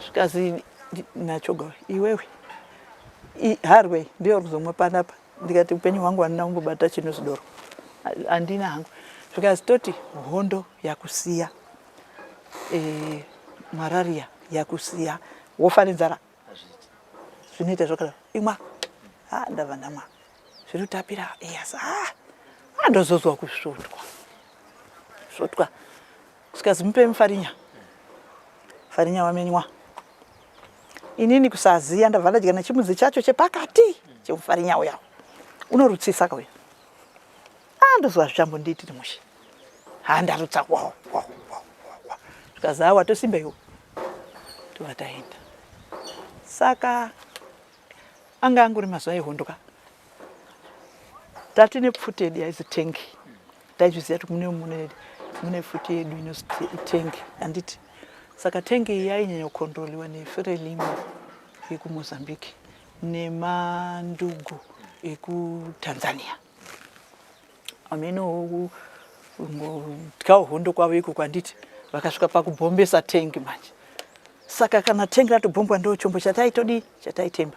[SPEAKER 1] Zvikazi nachoga iwewe harwe ndiyo kuzomwa panapa. Ndikati upenyu hwangu handina kumbobata chinozi doro, handina hangu. Zvikazi toti hondo yakusiya, malaria yakusiya, wofa nenzara zvinoita zvakadaro, imwa. Ah, ndabva ndamwa zviri kutapira yes. Ah, andozozwa kusvotwa svotwa. Zvikazi mupe mufarinya, farinya wamenywa. Inini kusaziya ndabva ndadya nechimudzi chacho chepakati chemufarinya uya unorutsisa kauya. Ah, ndozwa zvichambondiitiri mushe. Ha, ndarutsa wa wa wa wa. Zvikazi ha watosimba iwe, tobva taenda. Saka anga angori mazuva ehondo ka, tatine pfuti yedu yaizi tengi. Taizviziva kuti mune pfuti yedu inozi tengi, handiti? Saka tengi iyi yainyanya kukondroliwa neFrelimo yekuMozambique nemandugu ekuTanzania. Ameno tyawo hondo kwavo iko handiti, vakasvika pakubhombesa tengi manje. Saka kana tengi ratobhombwa ndo chombo chataitodii chataitemba.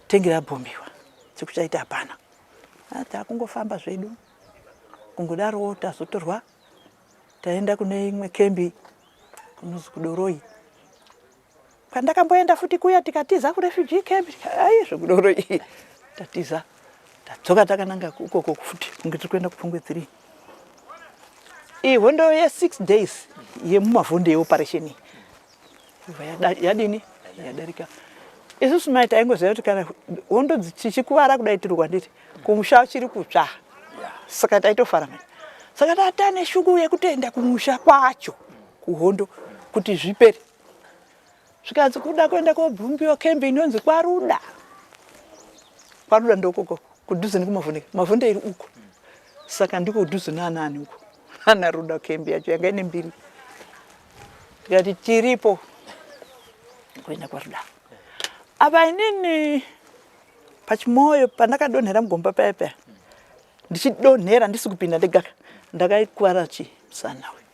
[SPEAKER 1] Tengi rabhombiwa, chekuchaita hapana. Takungofamba zvedu kungodarowo, tazotorwa taenda kune imwe kembi kunozi kuDoroi, kwandakamboenda futi kuya tikatiza kurefugee camp. Ai zvekuDoroi tatiza tadzoka takananga ukoko futi kunge tiri kuenda kuPungwe 3. Iyi hondo ye6 days yemumavhunde yeoperation iyi yadini yadarika. Isusu mai taingoziva kuti kana hondo tichikuvara kudai tiri kwanditi kumusha chiri kutsva, saka taitofara manje. Saka tatane shuku yekutoenda kumusha kwacho kuhondo kuti zvipere. Zvikanzi kuda kuenda kobhumbiwa kembi inonzi kwaRuda. KwaRuda ndokoko kudhuze nekuMavhunde, Mavhunde iri uko, saka ndiko kudhuze naanani uko. Ana Ruda kembi yacho yanga ine mbiri. Tikati tiripo kuenda kwaRuda. Apa inini pachimoyo pandakadonhera mugomba paya paya ndichidonhera ndisi kupinda ndega ndakaikuvara chi musana uyu.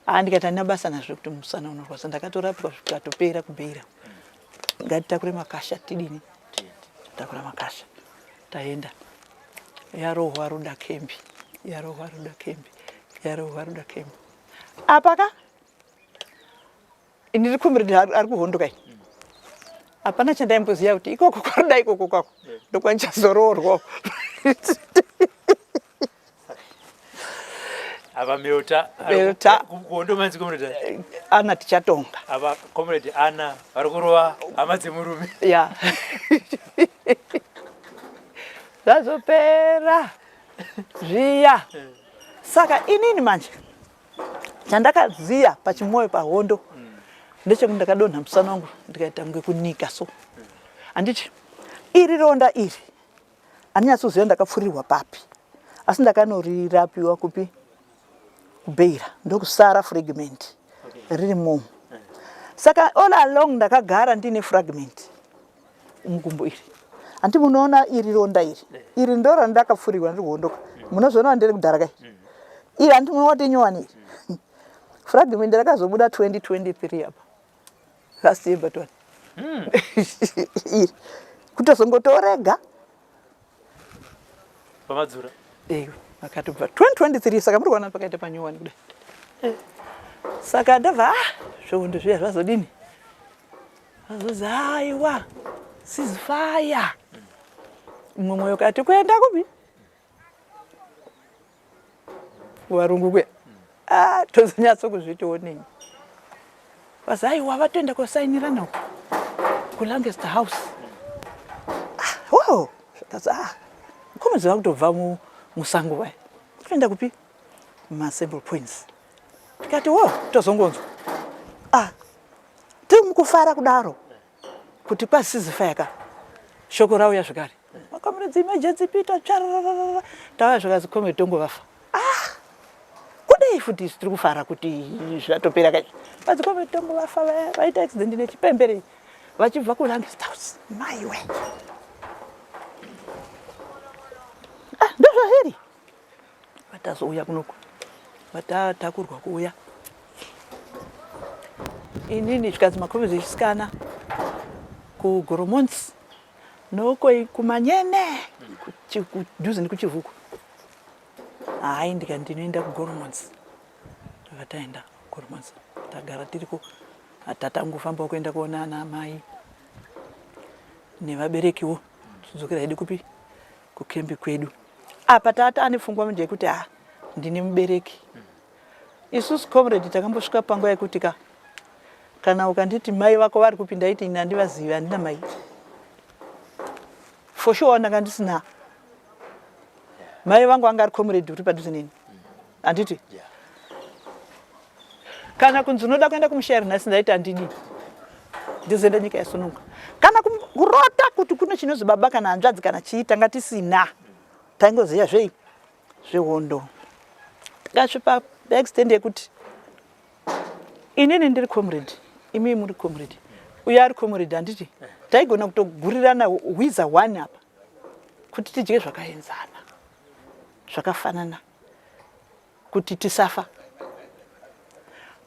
[SPEAKER 1] Ah, ndikati handina basa nazvo kuti musana unorwadza ndakatorapwa zvikatopera kubeira. Ngatitakure makasha tidini takura makasha taenda yarohwa ruda kembi yarohwa ruda kembi yarohwa ruda kembi apa ka ndiri comrade ari kuhondo kai hapana chandaimboziva kuti ikoko kwaruda ikoko kwako ndokwandichazoroorwa
[SPEAKER 6] Ava Melta.
[SPEAKER 1] Melta.
[SPEAKER 6] Kuhondo manzi comrade.
[SPEAKER 1] Eh, Anna tichatonga.
[SPEAKER 6] Ava comrade Anna vari kurova hama dzemurume.
[SPEAKER 1] Ya. Zvazopera zviya. Eh. Saka inini manje chandakaziya pachimoyo pahondo ndechekuti ndakadonha musana wangu ndikaita kunge kunika so. Handiti iri ronda iri Andinyatsoziva ndakapfurirwa papi asi ndakanorirapiwa kupi kuBeira ndokusara fragment riri momo. Saka all along ndakagara ndine fragment mugumbo iri. Hanti munoona iri ronda iri iri ndo randakapfurirwa ndiri kuhondoka munozviona ndere kudhara kai iri hanti munoona kuti inyowani iri fragment rakazobuda 2023 apa last year but one iri kutozongotorega
[SPEAKER 6] pamadzura
[SPEAKER 1] eh vakatobva 2023 saka muri kuona pakaita panyowani kudai eh. saka ndabva ah zvehondo zviya zvazodini vazozi aiwa ceasefire mumwe mwoyo kati kuenda kupi kuvarungu kuya ah, tozonyatso kuzviti onei vazi aiwa vatoenda kosainirana uko kulancaster house ah, wow zvakazi ah mukomedzi vakutobva musango vaya toenda kupi maassembly points tikati wo tozongonzwa ah tiri mukufara kudaro kuti kwasizifaya ka shoko rauya zvekare makomeredzi emergency peter tsvarararara tauya zvikazi comrade tongo vafa ah kudei futi isu tiri kufara kuti zvatopera kai vazi comrade tongo vafa vaita accident nechipembere vachibva kulancaster house maiwe ah ndozvazviri vatazouya kunoku vatatakurwa kuuya inini zvikanzi makomezi echisikana kugoromonzi noko kumanyene kudhuze nekuchivhuku hayi ndika ndinoenda kugoromonzi ndobva taenda kugoromonzi tagara tiriko tatangofambawo kuenda kuona ana amai nevaberekiwo tidzokera hedu kupi kukembi kwedu apa tata ane pfungwa manje yekuti ah ndine mubereki isusu comrade takambosvika panguva yekuti ka kana ukanditi mai vako vari kupi ndaiti ini handivazivi handina mai for sure ndanga ndisina mai vangu anga ari comrade uri padhuze neni handiti kana kunzi unoda kuenda kumusha here nhasi ndaiti handidi ndizoenda nyika yasununga kana kurota kuti kune chinonzi baba kana hanzvadzi kana chii tanga tisina taingoziva zvei zvehondo takasvipa extend yekuti inini ndiri comrade imii muri comrade uyo ari comrade handiti taigona kutogurirana hwiza one apa kuti tidye zvakaenzana zvakafanana kuti tisafa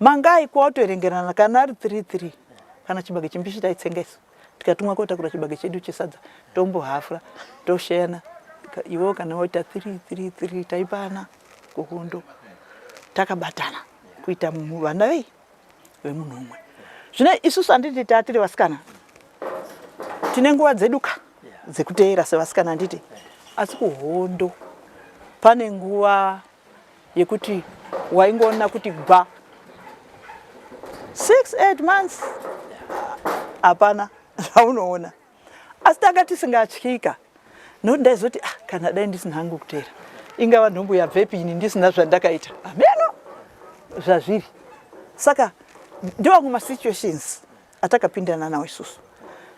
[SPEAKER 1] mangai kwautoerengerana kana ari 3 3 kana chibage chimbishi taitsenga isu tikatumwa kotakura chibage chedu chesadza tombohafura tosheyana iwo kana waita 3 3 3 taipana kuhondo takabatana kuita vana vei vemunhu umwe zvino isusu handiti tatiri vasikana tine nguva dzedu ka dzekuteera sevasikana handiti asi kuhondo pane nguva yekuti waingoona kuti gwa 6 8 months hapana zvaunoona asi tanga tisingatyika nokuti ndaizoti ah, kana dai ndisina hangu kuteera ingava nhumbu yabvepi ini ndisina zvandakaita hameno zvazviri saka ndiwamwe masituations atakapindana nawo isusu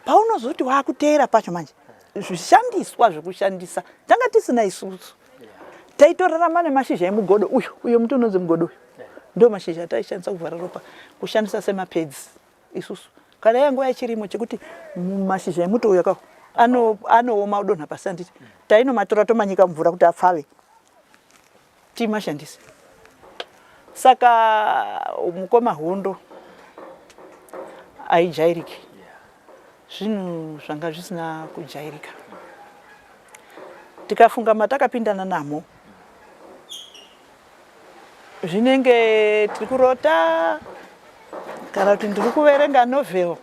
[SPEAKER 1] paunozoti wakuteera pacho manje zvishandiswa zvekushandisa tanga tisina isusu. Taitorarama nemashizha emugodo uyu, uyo muti unonzi mugodo uyu. Ndo mashizha ataishandisa kuvhara ropa, kushandisa semapedzi isusu. Kana yaiva nguva yechirimo chekuti mashizha emuti uyu akawo anooma odonha pasi handiti. Tainomatora tomanyika mvura kuti apfave. Timashandise. Saka mukoma hondo haijairiki. Zvinhu zvanga zvisina kujairika. Tikafunga matakapindana namo zvinenge tiri kurota kana kuti ndiri kuverenga novel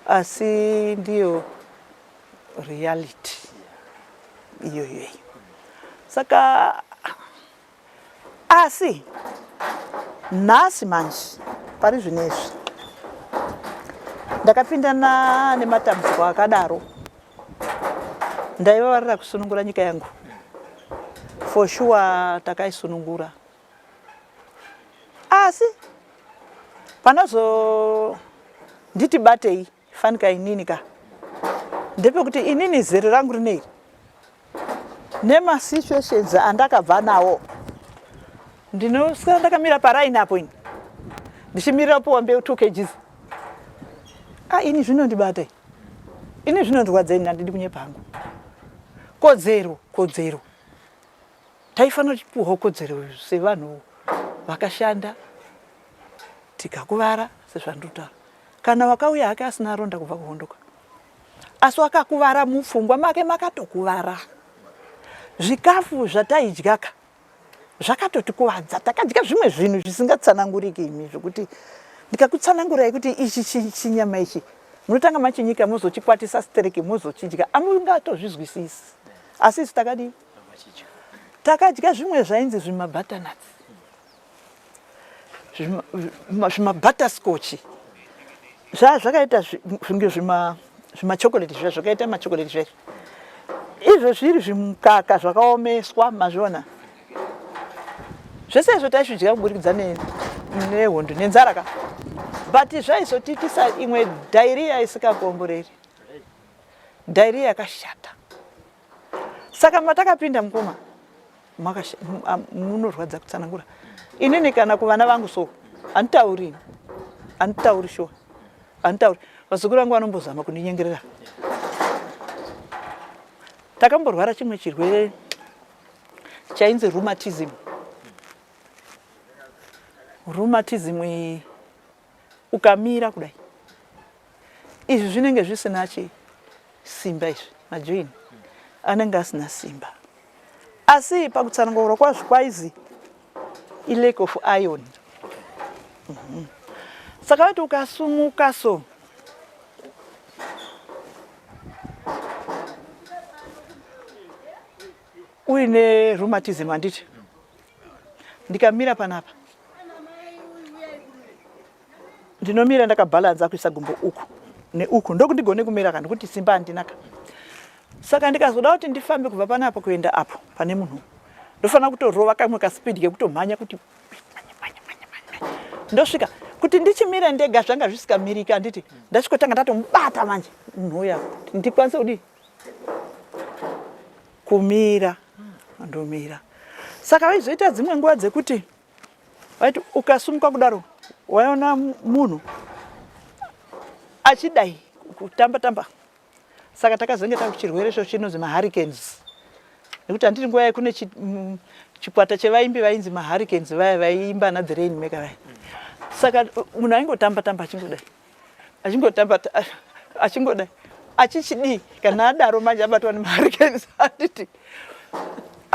[SPEAKER 1] asi ndiyo reality iyoyo saka Asi nhasi manje pari zvino izvi ndakapindana nematambudziko akadaro. Ndaivavarira kusunungura nyika yangu. For sure takaisunungura. Asi panozo nditi batei fanika inini ka ndepekuti inini zero rangu rinei nemasituations andakabva nawo ndinoswera ndakamira paraini apo ini ndichimirira kupiwa mbeu 2 kgs a ah, ini zvinondibata ini zvinondirwadza ini handidi kunyepa hangu kodzero kodzero taifanira tipiwawo kodzero sevanhu vakashanda tikakuvara sezvandinotaura kana wakauya hake asina ronda kubva kuhondoka asi wakakuvara mupfungwa make makatokuvara. Zvikafu zvataidyaka zvakatotikuvadza, takadya zvimwe zvinhu zvisingatsananguriki imi zvekuti ndikakutsanangurai kuti ichi chinyama ichi munotanga machinyika mozochikwatisa stereki mozochidya amungatozvizwisisi asi isu takadii takadya zvimwe zvainzi zvimabutternuts zvimabutterscotch zvaa zvakaita zvinge zvimachocolate zviya zvakaita machocolate zviya izvo zviri zvimukaka zvakaomeswa mazviona zvese izvo taizvidya kuburikidza nehondo nenzara ka but zvaizotiitisa imwe dhairiya isikakomboreri dhairiya yakashata saka matakapinda mukoma munorwadza kutsanangura inini kana kuvana vangu so handitauri handitauri shuwa handitauri vazukuru vangu vanombozama kundinyengerera takamborwara chimwe chirwere chainzi rheumatism rheumatism iyi ukamira kudai izvi zvinenge zvisina chi simba izvi majoini anenge asina simba asi pakutsanangurwa kwazvo kwaizi ilack of iron mm -hmm. saka vati ukasumuka so uine rheumatism handiti ndikamira panapa ndinomira ndakabhalanza kuisa gumbo uku neuku ndokundigone kumira ka nekuti simba handinaka saka ndikazoda kuti ndifambe kubva panapa kuenda apo pane munhu ndofanira kutorova kamwe kaspeed kekutomhanya kuti ndosvika kuti ndichimira ndega zvanga zvisikamiriki handiti ndasvikotanga ndatomubata manje munhu uya ndikwanise kudii kumira ndomira saka vaizoita dzimwe nguva dzekuti vaiti ukasumuka kudaro waiona munhu achidai kutamba tamba saka takazenge takuchirwere icho chinonzi mahurricanes nekuti handiti nguva yayo kune chikwata chevaimbi vainzi mahurricanes vaya vaiimba ana the rain maker vaya saka munhu aingotamba tamba achingodai achingotamba achingodai achichidii kana adaro manje abatwa nemahurricanes handiti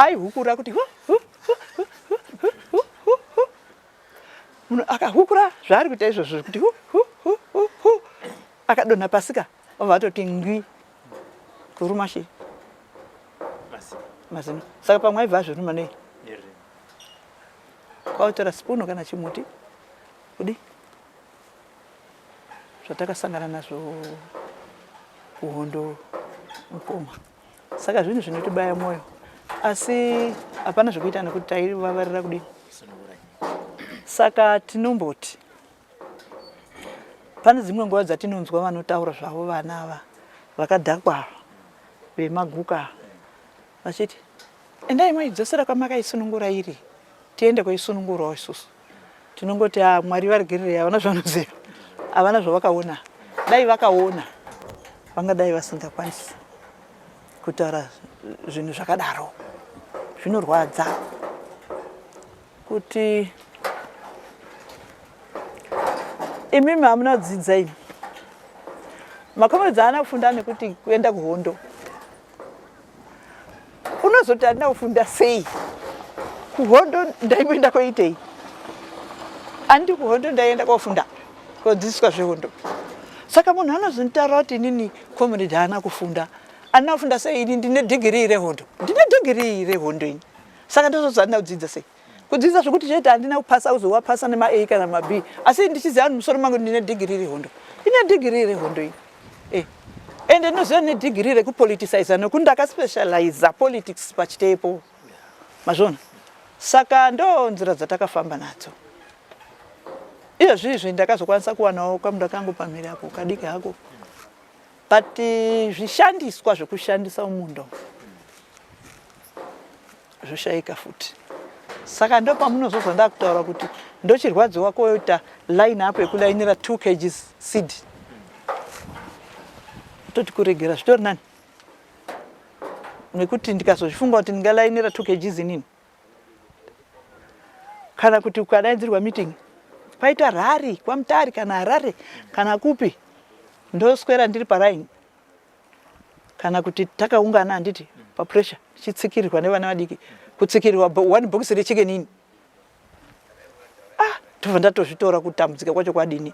[SPEAKER 1] aihukura kuti hu, hu, hu, hu, hu, hu, hu, hu. Munhu akahukura zvaari kuita izvozvo kuti hu, hu, hu, hu, hu. Akadonha pasika obva atoti ngwi kuruma shi mazino. Saka pamwe aibva azviruma nei? Kwakutora spoon kana chimuti kudi zvatakasangana nazvo kuhondo mukoma. Saka zvinhu zvinotibaya mwoyo asi hapana zvekuita nekuti taivavarira kudini. Saka tinomboti pane dzimwe nguva dzatinonzwa vanotaura zvavo vana ava vakadhakwa ava vemaguka ava vachiti Endai moidzosera kwamakaisunungura iri tiende koisunungurawo isusu. Tinongoti ah, Mwari varegererei havana zvavanoziva, havana zvavakaona. Dai vakaona vangadai vasingakwanisi kutaura zvinhu zvakadaro. Zvinorwadza kuti imimi hamuna kudzidza imi. Makomedzi haana kufunda nekuti kuenda kuhondo unozoti handina kufunda sei kuhondo ndaimboenda koitei andi kuhondo ndaienda kofunda kodzidziswa zvehondo saka munhu anozonditaura kuti inini comrade haana kufunda andina kufunda sei ini ndine dhigirii rehondo ndine dhigirii rehondo ini saka ndozoti handina kudzidza sei kudzidza zvekuti chete handina kupasa kuzowapasa nema-a kana mab asi ndichiziva musoro mangu ndine dhigirii rehondo ine dhigirii rehondo ini Eh. Ende ndinoziva nedhigiri rekupoliticiza nokuti ndakaspecializa politics pachitepo. Mazviona? Saka ndo nzira dzatakafamba nadzo. Izvozvi izvi ndakazokwanisa kuwanawo kamunda kangu pamhiri apo kadiki hako. But eh, zvishandiswa zvekushandisa mumunda zvoshaika futi saka ndopamunozozwa ndakutaura kuti ndochirwadziwa koita line up yekulainira 2 kgs seed toti kuregera zvitori nani nekuti ndikazozvifunga kuti ndingalainira 2 kgs inini kana kuti ukadaidzirwa meeting kwaita rari kwamutari kana harare kana kupi ndoswera ndiri paraini kana kuti takaungana handiti papressure tichitsikirirwa nevana vadiki kutsikirirwa one box rechicken ini ah ndobva ndatozvitora kutambudzika kwacho kwadini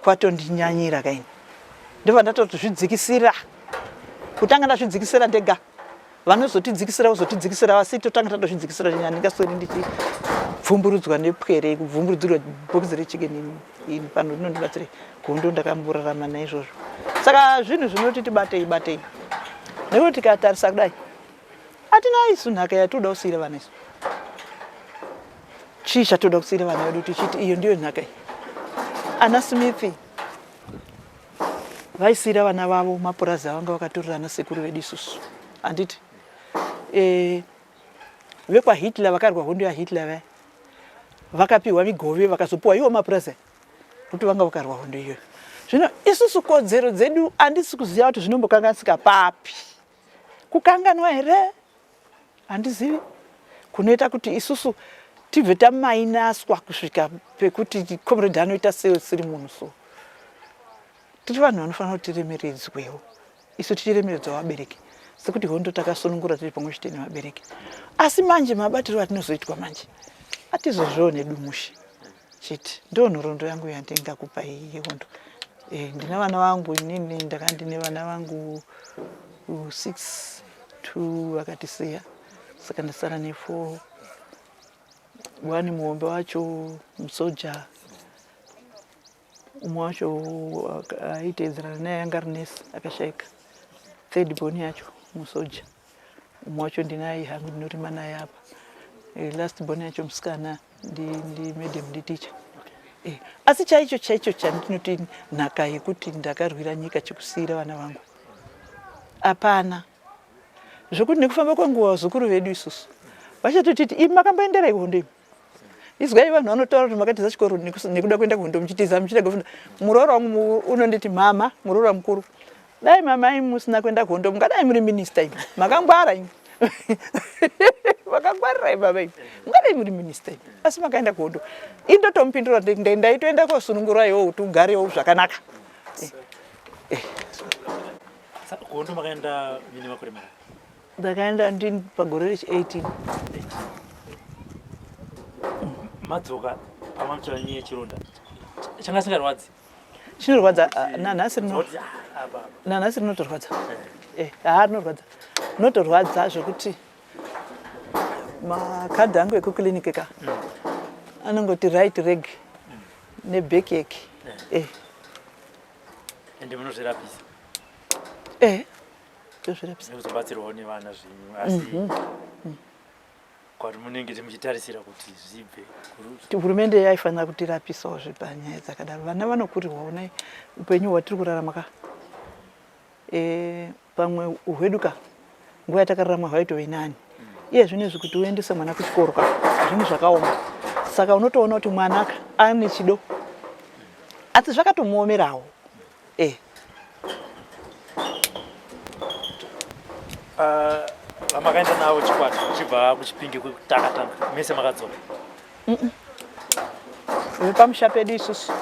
[SPEAKER 1] kwatondinyanyira kaini ndobva ndatozvidzikisira kutanga ndazvidzikisira ndega vanozotidzikisira vozotidzikisira asi totanga tatozvidzikisira handingasweri ndichibvumburudzwa nepwere kubvumburudzirwa bhokisi rechicken ini pano rinondibatsirei gondo ndakamborarama naizvozvo saka zvinhu zvinoti tibatei batei nekuti tikatarisa kudai hatina isu nhaka yatinoda kusiira vana isu chii chatinoda kusiira vana vedu tichiti iyo ndiyo nhaka iyi ana smithi vaisiira vana vavo mapurazi avanga vakatorera ana sekuru vedu isusu handiti e, vekwahitler vakarwa hondo yahitler vaya vakapiwa migove vakazopiwa iwo mapurazi aya kuti vanga vakarwa hondo iyoyo zvino isusu kodzero dzedu handisi kuziva kuti zvinombokanganisika papi kukanganwa here handizivi kunoita kuti isusu tibve tamainaswa kusvika pekuti comrade anoita sei usiri munhu so tiri vanhu vanofanira kuti tiremeredzwewo isu tichiremeredzawo vabereki sekuti hondo takasunungura tiri pamwe chete nevabereki asi manje mabatiro atinozoitwa manje atizozvione dumushe chete ndo nhoroondo yangu yandingakupa iyi yehondo e, ndine vana vangu inini ndaka ndine vana vangu 6 2 vakatisiya saka ndasara ne4 one muhombe wacho musoja umwe wacho aiteedzerana naye anga ari nesi akashaika third born yacho musoja umwe wacho ndinaye hangu ndinorima naye apa eh, last born yacho musikana ndi madam ndi teacher eh, asi chaicho chaicho chandinoti nhaka yekuti ndakarwira nyika chekusiira vana vangu hapana zvekuti nekufamba kwenguva vazukuru vedu isusu vachatotiti imi makamboenderai kuhondo imi izwai vanhu vanotaura kuti makatiza chikoro nekuda kuenda kuhondo muchitiza muchida kufunda muroora wangu unonditi mama muroora mukuru dai mama imi musina kuenda kuhondo mungadai muri minista imi makangwara imi makangwarira imi baba imi mungadai muri minista imi asi makaenda kuhondo indotomupindura ndaitoenda kosunungura iwo kuti ugarewo zvakanaka eh. Eh.
[SPEAKER 6] Kuhondo makaenda mine makore mangani?
[SPEAKER 1] Ndakaenda ndini pagore rechi 18.
[SPEAKER 6] Madzoka pamamutsvara nyaya yechironda changa singarwadzi?
[SPEAKER 1] Chinorwadza ah, nanhasi rino ah, nanhasi rinotorwadza. Eh, haa rinorwadza. Rinotorwadza zvekuti makadhi angu ekuclinic ka mm. anongoti right reg mm. nebackache. Eh. eh.
[SPEAKER 6] Ende munozvirapisa?
[SPEAKER 1] Eh. Tozvirapisa.
[SPEAKER 6] Nekuzobatsirwawo nevana zvenyu asi mm -hmm. kwati munenge muchitarisira kuti zvibve
[SPEAKER 1] hurumende yaifanira kutirapisawo zvepanyaya dzakadaro vana vanokurirwa onai upenyu hwatiri kurarama ka e, pamwe hwedu ka nguva yatakararama hwaitove nani mm. Iye zvino izvi kuti uendese mwana kuchikoro ka zvinhu zvakaoma. Saka unotoona kuti mwana ka ane chido. Asi zvakatomuomerawo. Eh.
[SPEAKER 6] Ah, vamakaenda navo chikwata muchibva kuchipinge kwekutanga tanga mese makadzoka
[SPEAKER 1] Vepamusha pedu isusu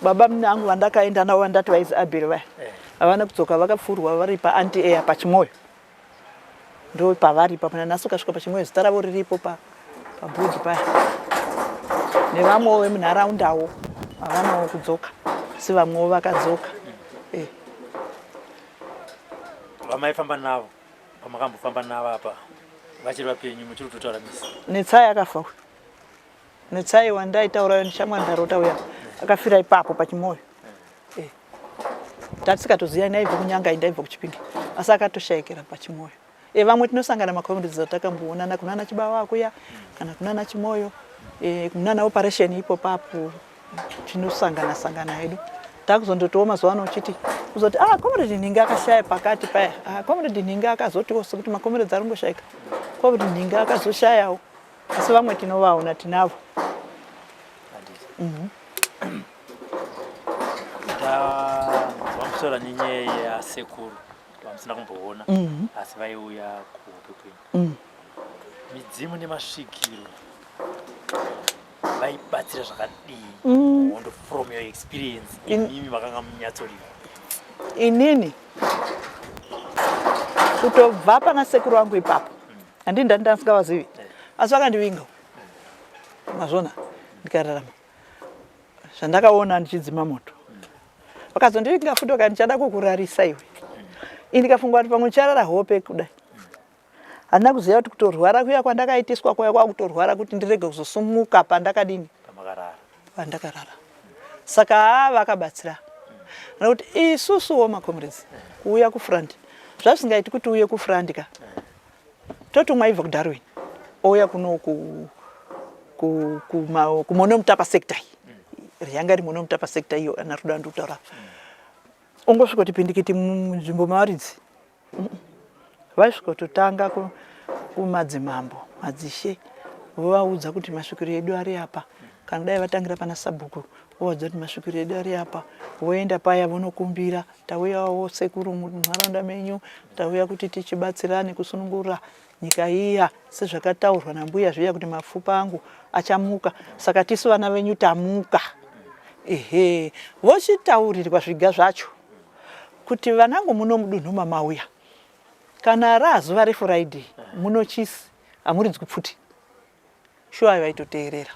[SPEAKER 1] baba angu vandakaenda navo vandati vaizi Abel vaya eh. havana kudzoka vakapfurwa vari paanti air pachimoyo ndo pavari ipapo nanhasi ukasvika pachimoyo zita ravo riripo pabhodhi paya nevamwewo vemunharaundawo havanawo kudzoka asi vamwewo vakadzoka eh.
[SPEAKER 6] Vamaifamba navo pamakambofamba navo apa vachiri vapenyu muchiri kutotaura misi
[SPEAKER 1] Netsai akafa uyu Netsai wandaitaura neshamwari ndarota uya akafira ipapo pachimoyo eh. Tatisingatoziva ndaibva kunyanga ndaibva kuchipinge asi akatoshaikira pachimoyo e, vamwe tinosangana macomrades atakamboonana kunana chibawa kuya kana kunana chimoyo e, kunana operation ipo papo tinosangana sangana hedu takuzondotiwo mazuva ano uchiti kuzoti ah comrade nhingi akashaya pakati paya ah comrade nhingi akazotiwo sekuti macomrades ari kungoshaika comrade nhingi akazoshayawo asi vamwe tinovaona tinavo
[SPEAKER 6] mhm. Ndanzwa muchitaura nenyaya yasekuru vamusina kumboona mhm. asi vaiuya kuhope kwenyu mm. Midzimu nemasvikiro vaibatsira zvakadii mm. hondo from your experience imimi makanga munyatsoriwa?
[SPEAKER 1] Inini kutobva pana sekuru vangu ipapo handii ndani ndasingavazivi asi vakandivinga mazvona ndikararama zvandakaona ndichidzima moto vakazondivinga futi vakati ndichada kukurarisa iwe ini ndikafunga kuti pamwe ndicharara hope kudai handina kuziva kuti kutorwara kuya kwandakaitiswa kuya kwakutorwara kuti ndirege kuzosumuka pandakadini pandakarara saka haa vakabatsira nokuti isusuwo macomrades kuuya kufront zvazvisingaiti kuti uye kufront ka totumwa ibva kudarwin ouya kuno kumonomutapa sector iyi yanga iri monomutapa sector iyo ana rudo andikutaura ungosvikoti pindikiti munzvimbo mavaridzi Vaisvikototanga kumadzimambo, madzishe vovaudza kuti masvikiro edu ari apa. Kana dai vatangira pana sabhuku vovaudza kuti masvikiro edu ari apa. Voenda paya vonokumbira, tauyawo sekuru munharaunda menyu, tauya kuti tichibatsirane kusunungura nyika iya sezvakataurwa nambuya zviya kuti mapfupa angu achamuka saka tisu vana venyu tamuka. Ehe, vochitaurirwa zviga zvacho. Kuti vanangu muno mudunhu mamauya kana raazuva reFriday muno chisi hamuridzwi pfuti shuwa vaitoteerera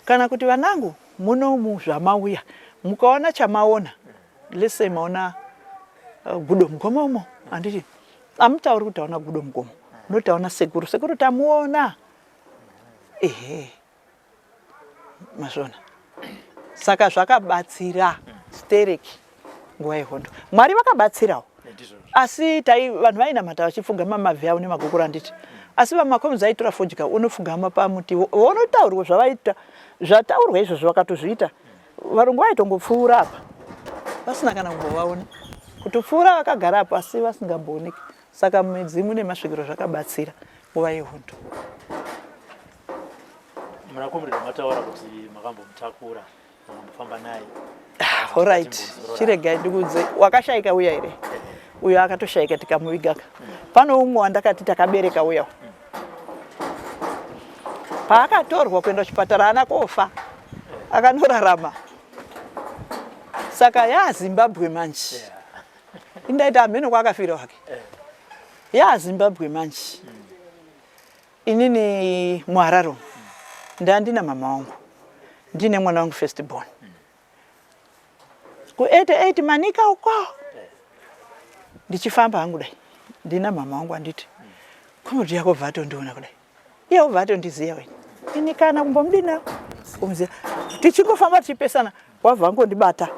[SPEAKER 1] kana kuti vanangu muno muzvamauya mukaona chamaona let's say maona uh, gudo mugomo umo handiti amutauri kuti taona gudo mugomo unoti taona sekuru sekuru tamuona ehe mazvona saka zvakabatsira stereki nguva yehondo mwari vakabatsirawo asi tai vanhu vainamata vachipfugama mabvi avo nemagokoro handiti asi vamakomzi aitora fodya unopfugama pamuti vonotaurwa zvavaita zvataurwa izvozvo vakatozviita varungu vaitongopfuura apa vasina kana kumbovaona kutopfuura vakagara apo asi vasingambooneki Saka midzimu nemasvikiro zvakabatsira nguva yehondo.
[SPEAKER 6] Muna comrade mataura kuti makambomutakura makambofamba naye.
[SPEAKER 1] Ah, alright, chiregai ndikuudze wakashaika uya here? Uyo akatoshaika tikamuvigaka. Pane umwe wandakati takabereka uya. Paakatorwa kuenda kuchipatara haana kofa. Akanorarama. Saka yaZimbabwe manje. Indaita hameno kwaakafira hake. Eh. Ya Zimbabwe manje. Mm. Inini muHarare mm. Ndandina mama wangu. Ndine mwana wangu first born. Mm. Ku 88 manika uko. Eh. Ndichifamba hangu dai. Ndina mama wangu anditi. Mm. Komoti yako vatondiona kudai. Iye obva atondiziva wena. Ini kana kumbomudina kumuziva. Tichingofamba tichipesana wabva angondibata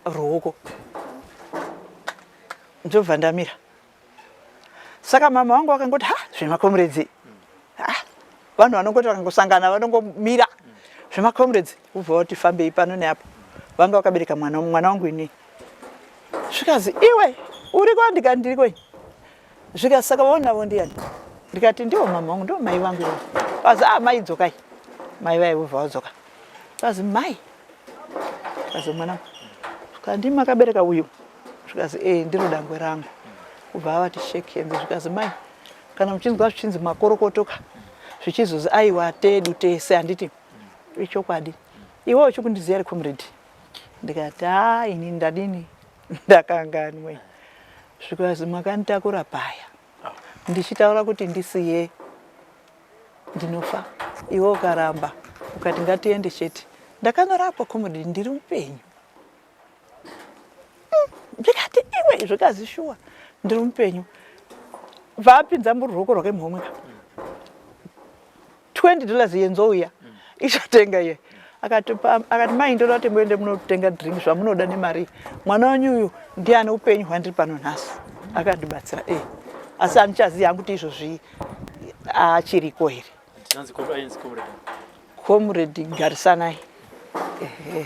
[SPEAKER 1] ruoko. Ndobva ndamira. Saka mama vangu vakangoti ha zvemakomuredzi. Ha vanhu vanongoti vakangosangana vanongomira zvemakomuredzi ubva wati fambei pano neapo. Vanga vakabereka mwana mwana wangu ini. Zvikazi iwe uriko ndikati ndiriko ini. Zvikazi saka vaonavo ndiyani? Ndikati ndiwo mama vangu, ndiwo mai vangu ivo. Vazi ah mai dzokai. Mai vaye vobva vadzoka. Vazi mai. Zvikanzi mwana zvikanzi ndimi makabereka uyu. Zvikanzi eh ndiro dangwe rangu. Kubva avati shake hands zvikanzi mai kana muchinzwa zvichinzi makorokotoka zvichizozi aiwa tedu tese handiti ichokwadi. Iwe uchikundiziva here comrade? Ndikati haa ini ndadini ndakanganwe. Zvikanzi makanditakura paya ndichitaura kuti ndisiye ndinofa iwe ukaramba ukati ngatiende chete ndakanorapwa comrade ndiri mupenyu ndikati iwe zvikazi shuwa ndiri mupenyu vaapinza muruoko rwake muhomwe ka 20 dollars yenzouya ichatenga iye akati akati mai ndoda kuti muende munotenga drink zvamunoda nemari mwana wenyu uyu ndiye ane upenyu hwandiri pano nhasi akandibatsira e asi handichazivi hangu kuti izvozvi achiriko here comrade garisanai ehe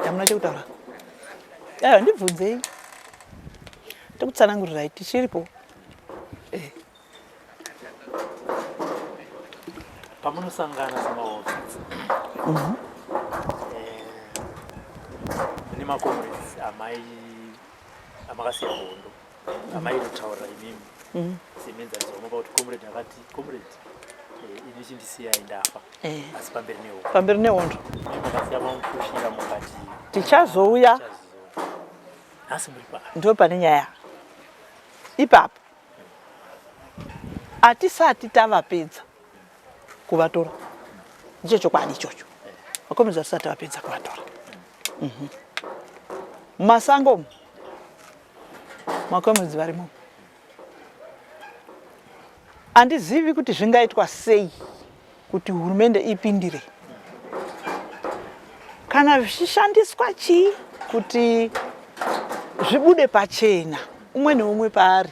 [SPEAKER 1] Hamuna chekutaura. Aiwa ndibvunzei. Tokutsanangurirai tichiripo. Eh.
[SPEAKER 6] Pamunosangana semaofisi. Mhm. Eh, mune macomrades amai amakasiya hondo. Amaitotaura imimi. Mhm. Semuenzaniso wamupa kuti comrade akati comrade eh, ini chindisiyai ndafa.
[SPEAKER 1] Eh.
[SPEAKER 6] Asi pamberi nehondo.
[SPEAKER 1] Pamberi nehondo.
[SPEAKER 6] Makasiya mamupushira mukati.
[SPEAKER 1] Tichazouya.
[SPEAKER 6] Nhasi muri pa.
[SPEAKER 1] Ndo pane nyaya. Ipapo. Atisati tavapedza kuvatora. Ndicho chokwadi ichocho. Vakomedza tisati tavapedza kuvatora. Mhm. Mumasango umu. Makomedzi varimo. Handizivi kuti zvingaitwa sei kuti hurumende ipindire kana zvichishandiswa chii kuti zvibude pachena umwe neumwe paari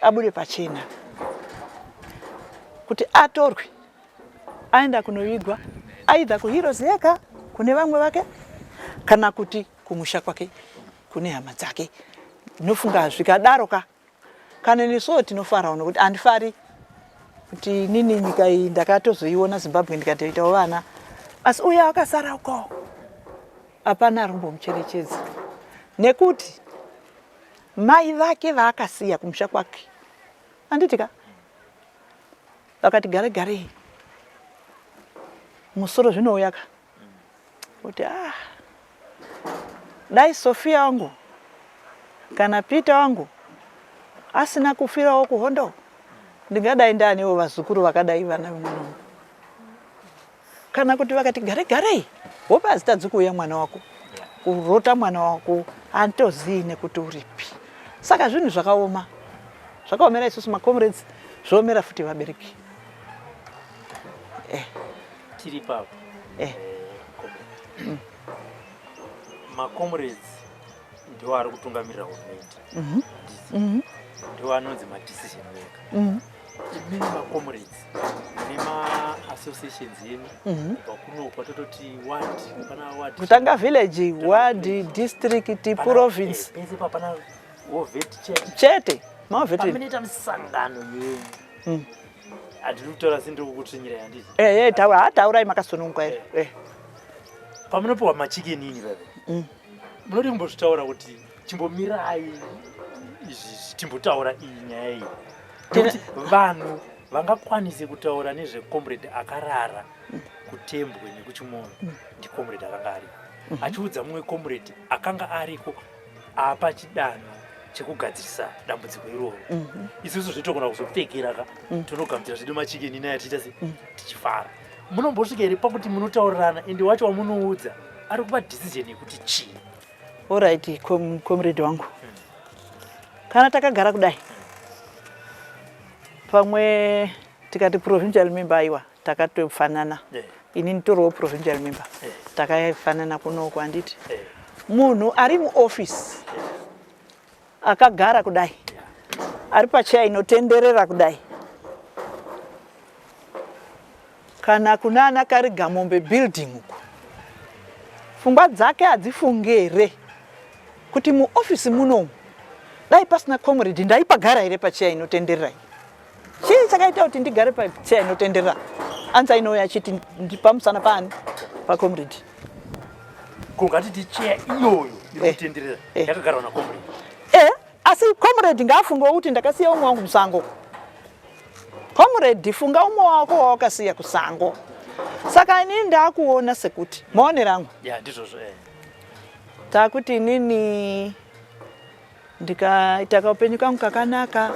[SPEAKER 1] abude pachena kuti atorwe aenda kunovigwa aidha kuheroes yeka kune vamwe vake kana kuti kumusha kwake kune hama dzake ndinofunga zvikadaro ka Kana nesuwo tinofarawo nokuti handifari kuti inini nyika iyi ndakatozoiona Zimbabwe ndikatoitawo vana asi uya akasara uko hapana ari kumbomucherechedza nekuti mai vake vaakasiya kumusha kwake handiti ka vakati gare garei musoro zvinouya ka kuti ah dai Sofia wangu kana Peter wangu asina kufirawo kuhondo ndingadai ndaanewo vazukuru vakadai vana vemwana wangu kana kuti vakati gare garei hope hadzitadzi kuuya mwana wako kurota mwana wako handitozii nekuti uripi saka zvinhu zvakaoma zvakaomera isusu macomrades zvoomera futi vabereki
[SPEAKER 6] eh. tiri ipapo eh. eh, mm. Macomrades ndiwo ari kutungamirira hurumende mm -hmm. mm -hmm. ndiwo anonzi madecision maker mm -hmm. imimi macomrades mune maassociations yenyu mm -hmm. kuno kwatototi ward pana ward
[SPEAKER 1] kutanga village ward district province
[SPEAKER 6] eh, pese papana wovet chete
[SPEAKER 1] chete mavet
[SPEAKER 6] paminoita misangano yenyu mm. Handiri kutaura sendiri kukutsvinyira handiti.
[SPEAKER 1] Eh eh taura ha taurai makasununguka here. Eh. eh.
[SPEAKER 6] Pamunopiwa machicken ini baba. Mm. Munodi kumbozvitaura kuti chimbomirai izvi timbotaura iyi nyaya iyi. Nekuti vanhu vangakwanise kutaura nezvecomrade akarara kutembwe nekuchimono mm. ndicomrade akanga ariko mm -hmm. achiudza mumwe comrade akanga ariko apa chidanho chekugadzirisa dambudziko iroro mm -hmm. isusu zvetogona kuzopfekera ka mm. tonogamuchira zvedu machikeni inaya tichiita se mm. tichifara munombosvika here pakuti munotaurirana ende wacho wamunoudza ari kupa decision yekuti chii
[SPEAKER 1] orit comrade wangu mm. kana takagara kudai mm. pamwe tikati provincial member aiwa takatofanana yeah. ini nditoriwo provincial member yeah. takafanana kunoku handiti yeah. munhu ari muoffice yeah. akagara kudai yeah. ari pacheya inotenderera kudai kana kunana karigamombe building uku Pfungwa dzake hadzifungi here kuti muofisi munomu dai pasina comrade ndaipagara here pacheya inotenderera iyi? Chii chakaita kuti ndigare pacheya inotenderera? Ansa inouya achiti pamusana paani? Pacomrade.
[SPEAKER 6] Ko ngatiti cheya iyoyo iri eh. kutenderera eh. yakagarwa nacomrade.
[SPEAKER 1] Eh, asi comrade ngaafungewo kuti ndakasiya umwe wangu musango. Comrade funga umwe wako wawakasiya kusango. Saka inini ndakuona sekuti maonero angu.
[SPEAKER 6] Yeah, ndizvozvo eh.
[SPEAKER 1] Takuti inini ndikaita kaupenyu kangu kakanaka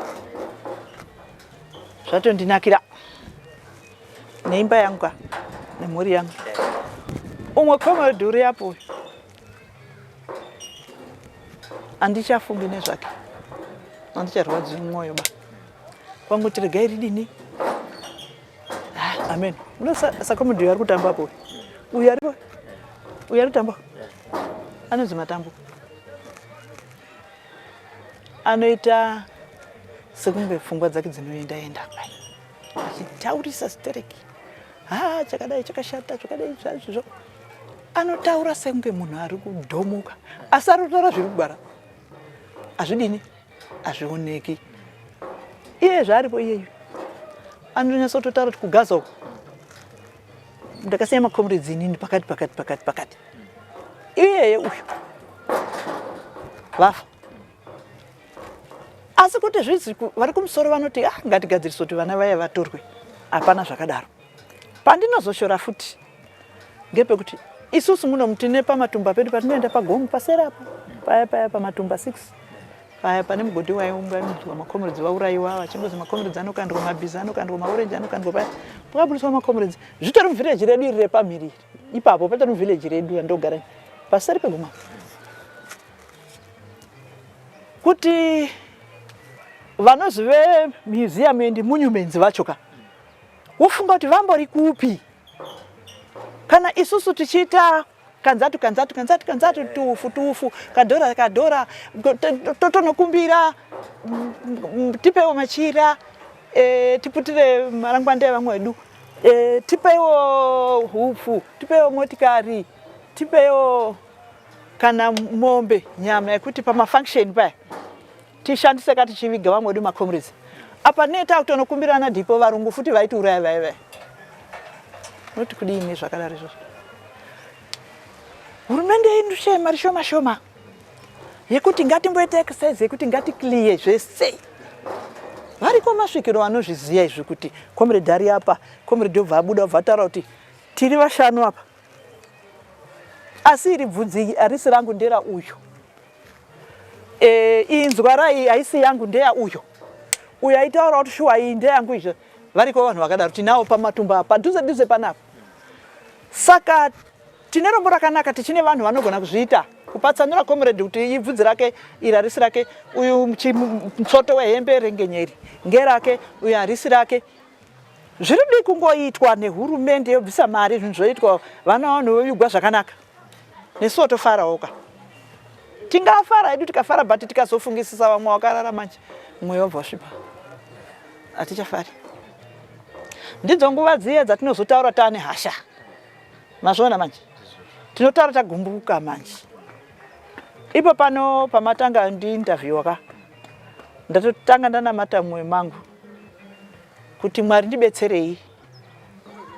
[SPEAKER 1] zvatondinakira neimba yangu ka nemhuri yangu. Umwe comrade uri apo uyu andichafungi nezvake andicharwadziwi mwoyo ba kwangu regai ridini ah, amen uno sakomedi uyo ari kutamba apo uyu aripo uyu ari kutamba anonzi matambo anoita sekunge pfungwa dzake dzinoenda enda kudai achitaurisa stereki ha chakadai chakashata chakadai zvazvizvo anotaura sekunge munhu ari kudhomoka asi ari kutaura zviri kugwara hazvidini hazvioneki iye zvaaripo iyeyu anonyatsototaura kuti kugaza uku ndakasiya macomrades inini pakati pakati pakati pakati iyeye uyu vafa asi kuti zvizi vari kumusoro vanoti ah, ngatigadzirise kuti vana vaya vatorwe hapana zvakadaro pandinozoshora futi ngepekuti isusu muno tine pamatumba pedu patinoenda pagomo paseri apo paya paya pamatumba 6 paya pane mugodhi waiunganidzwa macomrades vaurayiwa vachingozi macomrades anokandwa mabhiza anokandwa maorenji anokandwa paya pakabudiswa macomrades zvitori muvhireji redu iri repamhiri iri ipapo patori muvhileji redu randogara paseri pegoma kuti vanozi vemuseum and monuments vacho ka wofunga kuti vambori kupi kana isusu tichiita kanzatu kanzatu kanzatu kanzatu tufu tufu kadhora kadhora totonokumbira tipewo machira e, tiputire marangwanda evamwe vedu e, tipeiwo hupfu tipeiwo motikari tipeiwo kana mombe nyama yekuti pamafunction paya tishandise ka tichiviga vamwe vedu macomrades apa nee takutonokumbirana dhipo varungu futi vaitiuraya vaya vaya noti kudini zvakadaro izvozvo hurumende yedu shaya mari shoma shoma yekuti ngatimboita exercise yekuti ngaticlear zvese variko masvikiro anozviziva izvi kuti comrade ari apa comrade obva abuda obva ataura kuti tiri vashanu apa asi iri bvudzi harisi rangu ndera uyu e, iyi nzwara iyi haisi yangu ndeya uyo uyo aitaura kuti shuwa iyi ndeyangu izvo variko vanhu vakadaro tinawo pamatumba padhuze dhuze panapa saka tine rombo rakanaka tichine vanhu vanogona kuzviita kupatsanura comrade kuti ibvudzi rake iri harisi rake uyu mutsoto wehembe rengenyeri ngerake uyu harisi rake zviri dii kungoitwa nehurumende yobvisa mari zvinhu zvoitwa vana vanhu vovigwa zvakanaka nesuwo tofarawo ka tingafara hedu tikafara but tikazofungisisa vamwe vakarara manje mweya wobva wasvipa hatichafari ndidzo nguva dziya dzatinozotaura taane hasha mazviona manje tinotaura tagumbuka manje ipo pano pamatanga ndiinterviewa ka ndatotanga ndanamata mwoyo mangu kuti mwari ndibetserei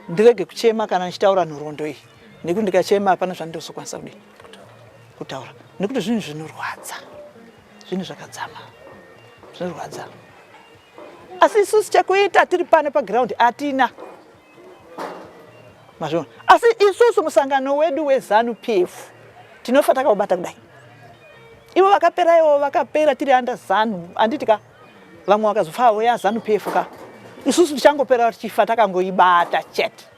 [SPEAKER 1] ndirege kuchema kana ndichitaura nhoroondo iyi nekuti ndikachema hapana zvandinozokwanisa kudini kutaura nekuti zvinhu zvinorwadza zvinhu zvakadzama zvinorwadza asi isusu chekuita tiri pano pagiraundi hatina mazviona asi isusu musangano wedu wezanu p f tinofa takaubata kudai ivo vakapera ivo vakapera tiri anda zanu handiti ka vamwe vakazofa havo yazanu p f ka isusu tichangopera tichifa takangoibata chete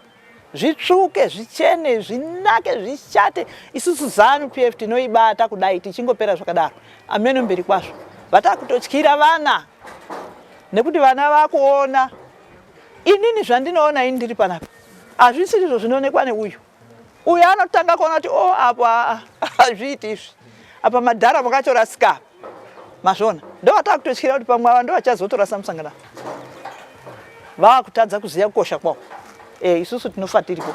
[SPEAKER 1] zvitsvuke zvichene zvinake zvishate isusu zanu p f tinoibata kudai tichingopera zvakadaro ameno mberi kwazvo vatakutotyira vana nekuti vana vakuona inini zvandinoona ini ndiri panapa hazvisi izvo zvinoonekwa neuyu uyu anotanga kuona kuti o oh, apo hazviiti izvi apa madhara makatorasika mazviona ndovatakutotyira kuti pamwe ava ndovachazotorasa musangano vakutadza kuziva kukosha kwawo e, isusu tinofa tiripo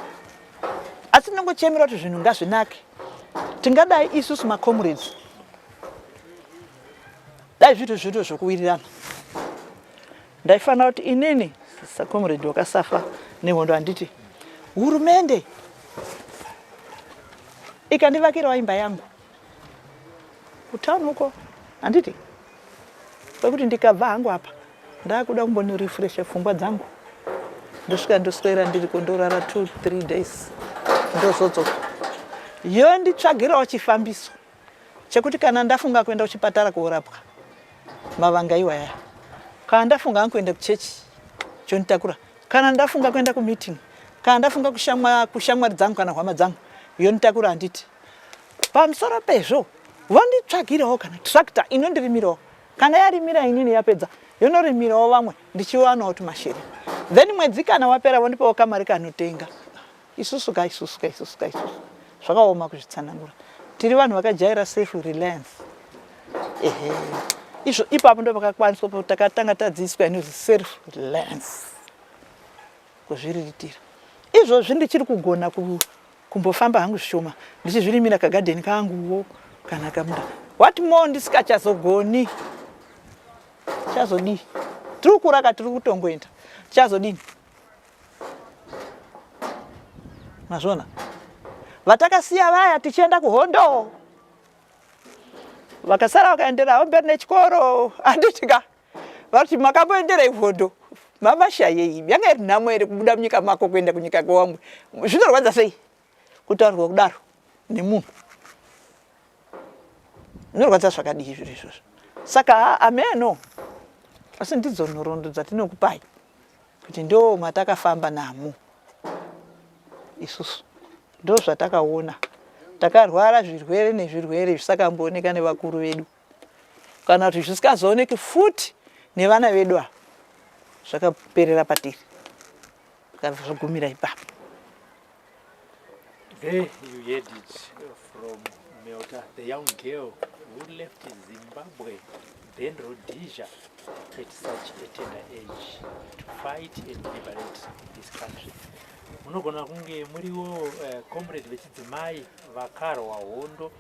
[SPEAKER 1] asi tinongochemera kuti zvinhu ngazvinake. Tingadai isusu macomrades dai zvito zvito zvokuwirirana. Ndaifanira kuti inini sacomrade wakasafa nehondo handiti hurumende ikandivakirawo imba yangu kutown uko handiti kwekuti ndikabva hangu apa ndakuda kumbonirefresha pfungwa dzangu ndosvika ndoswera ndiriko ndorara 2 3 days ndozodzoka yonditsvagirawo chifambiso chekuti kana ndafunga kuenda kuchipatara koorapwa mavanga iwaya kana ndafunga hangu kuenda kuchechi chonditakura kana ndafunga kuenda kumeeting kana ndafunga kushamwari dzangu kana hwama dzangu yonditakura handiti pamusoro pezvo vonditsvagirawo kana tractor inondirimirawo kana yarimira inini yapedza yonorimirawo vamwe ndichiwanawo tumashiri then mwedzi kana wapera vondipawo kamari kanotenga isusu ka isusu ka isusu ka isusu zvakaoma kuzvitsanangura tiri vanhu vakajaira self reliance ehe izvo ipapo ndo pakakwaniswa takatanga tadzidziswa inonzi self reliance kuzviriritira izvozvi ndichiri kugona kumbofamba hangu zvishoma ndichizvirimira kagadheni kanguwo kana kamunda what more ndisikachazogoni chazodii tiri kukura ka tiri kutongoenda chazodini mazvona vatakasiya vaya tichienda kuhondo vakasara vakaenderawo mberi nechikoro handiti ka Vati makamboenderei hondo mamashayei yanga iri nhamo here kubuda munyika mako kuenda kunyika kwewamwe zvinorwadza sei kutaurwa kudaro nemunhu zvinorwadza zvakadii zviro izvozvo saka ameno asi ndidzo nhoroondo dzatinokupai kuti ndo matakafamba namo isusu ndo zvatakaona takarwara zvirwere nezvirwere zvisakambooneka nevakuru vedu kana kuti zvisikazooneki futi nevana vedu ava zvakaperera patiri zvikabva zvagumira ipapo.
[SPEAKER 6] There you heard it from Melta, the young girl who left Zimbabwe, then Rhodesia, at such a tender age to fight and liberate this country. Munogona kunge muriwo comrade vechidzimai vakarwa hondo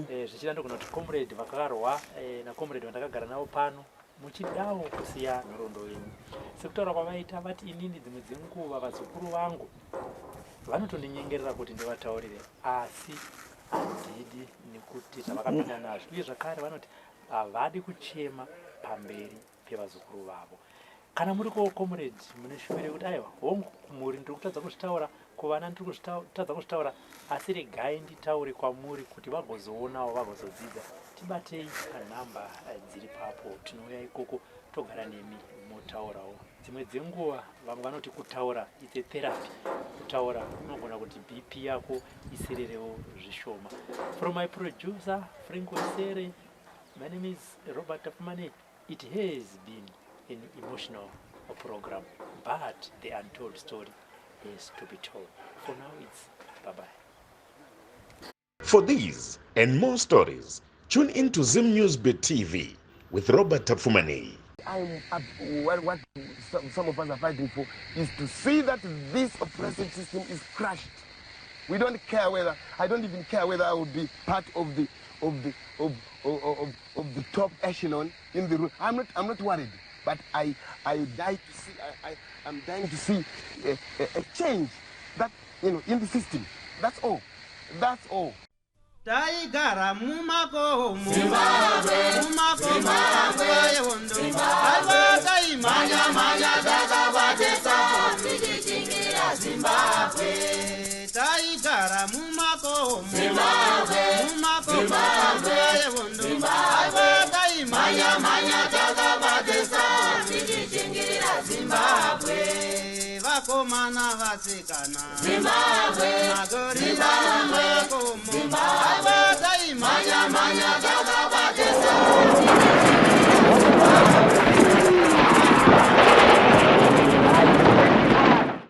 [SPEAKER 6] Zvichida ndogona kuti comrade vakarwa nacomrade vandakagara navo pano muchidawo kusiya nhoroondo yenyu sekutaura kwavaita vati inini dzimwe dzenguva vazukuru vangu vanotondinyengerera kuti ndivataurire asi handidi nekuti zvavakapinda nazvo uye zvakare vanoti havadi kuchema pamberi pevazukuru vavo. Kana muri ko comrade mune shuviro yekuti aiwa hongu kumhuri ndiri kutadza kuzvitaura, kuvana ndiri kutadza kuzvitaura asi regai nditaure kwamuri kuti vagozoonawo vagozodzidza. Tibatei panhamba dziri papo tinouya ikoko togara nemi motaurawo. Dzimwe dzenguva vamwe vanoti kutaura it's a therapy. Kutaura kunogona kuti BP yako isererewo zvishoma. From my producer Frank Wesere, my name is Robert Tapumane. It has been an emotional program, but the untold story has to be told. For now, it's bye-bye.
[SPEAKER 5] For these and more stories, tune in to Zim News Bit TV with Robert Tapfumaneyi.
[SPEAKER 2] What some of us are fighting for is to see that this oppressive system is crushed. We don't care whether, I don't even care whether I will be part of the, of the, of, of, of, of the top echelon in the room. I'm not worried, but I die to see, I'm dying to see a change that, you know, in the system. That's all. That's all.
[SPEAKER 3] Taigara mumakomo mumakomo nguva yehondo aiwa taimhanya mhanya takabatisa
[SPEAKER 4] tichichingira Zimbabwe.
[SPEAKER 3] Taigara mumakomo mumakomo nguva yehondo aiwa taimhanya mhanya takabatisa
[SPEAKER 4] tichichingira Zimbabwe.
[SPEAKER 3] Vakomana vasikana
[SPEAKER 4] Zimbabwe
[SPEAKER 3] magorira mumakomo aiwa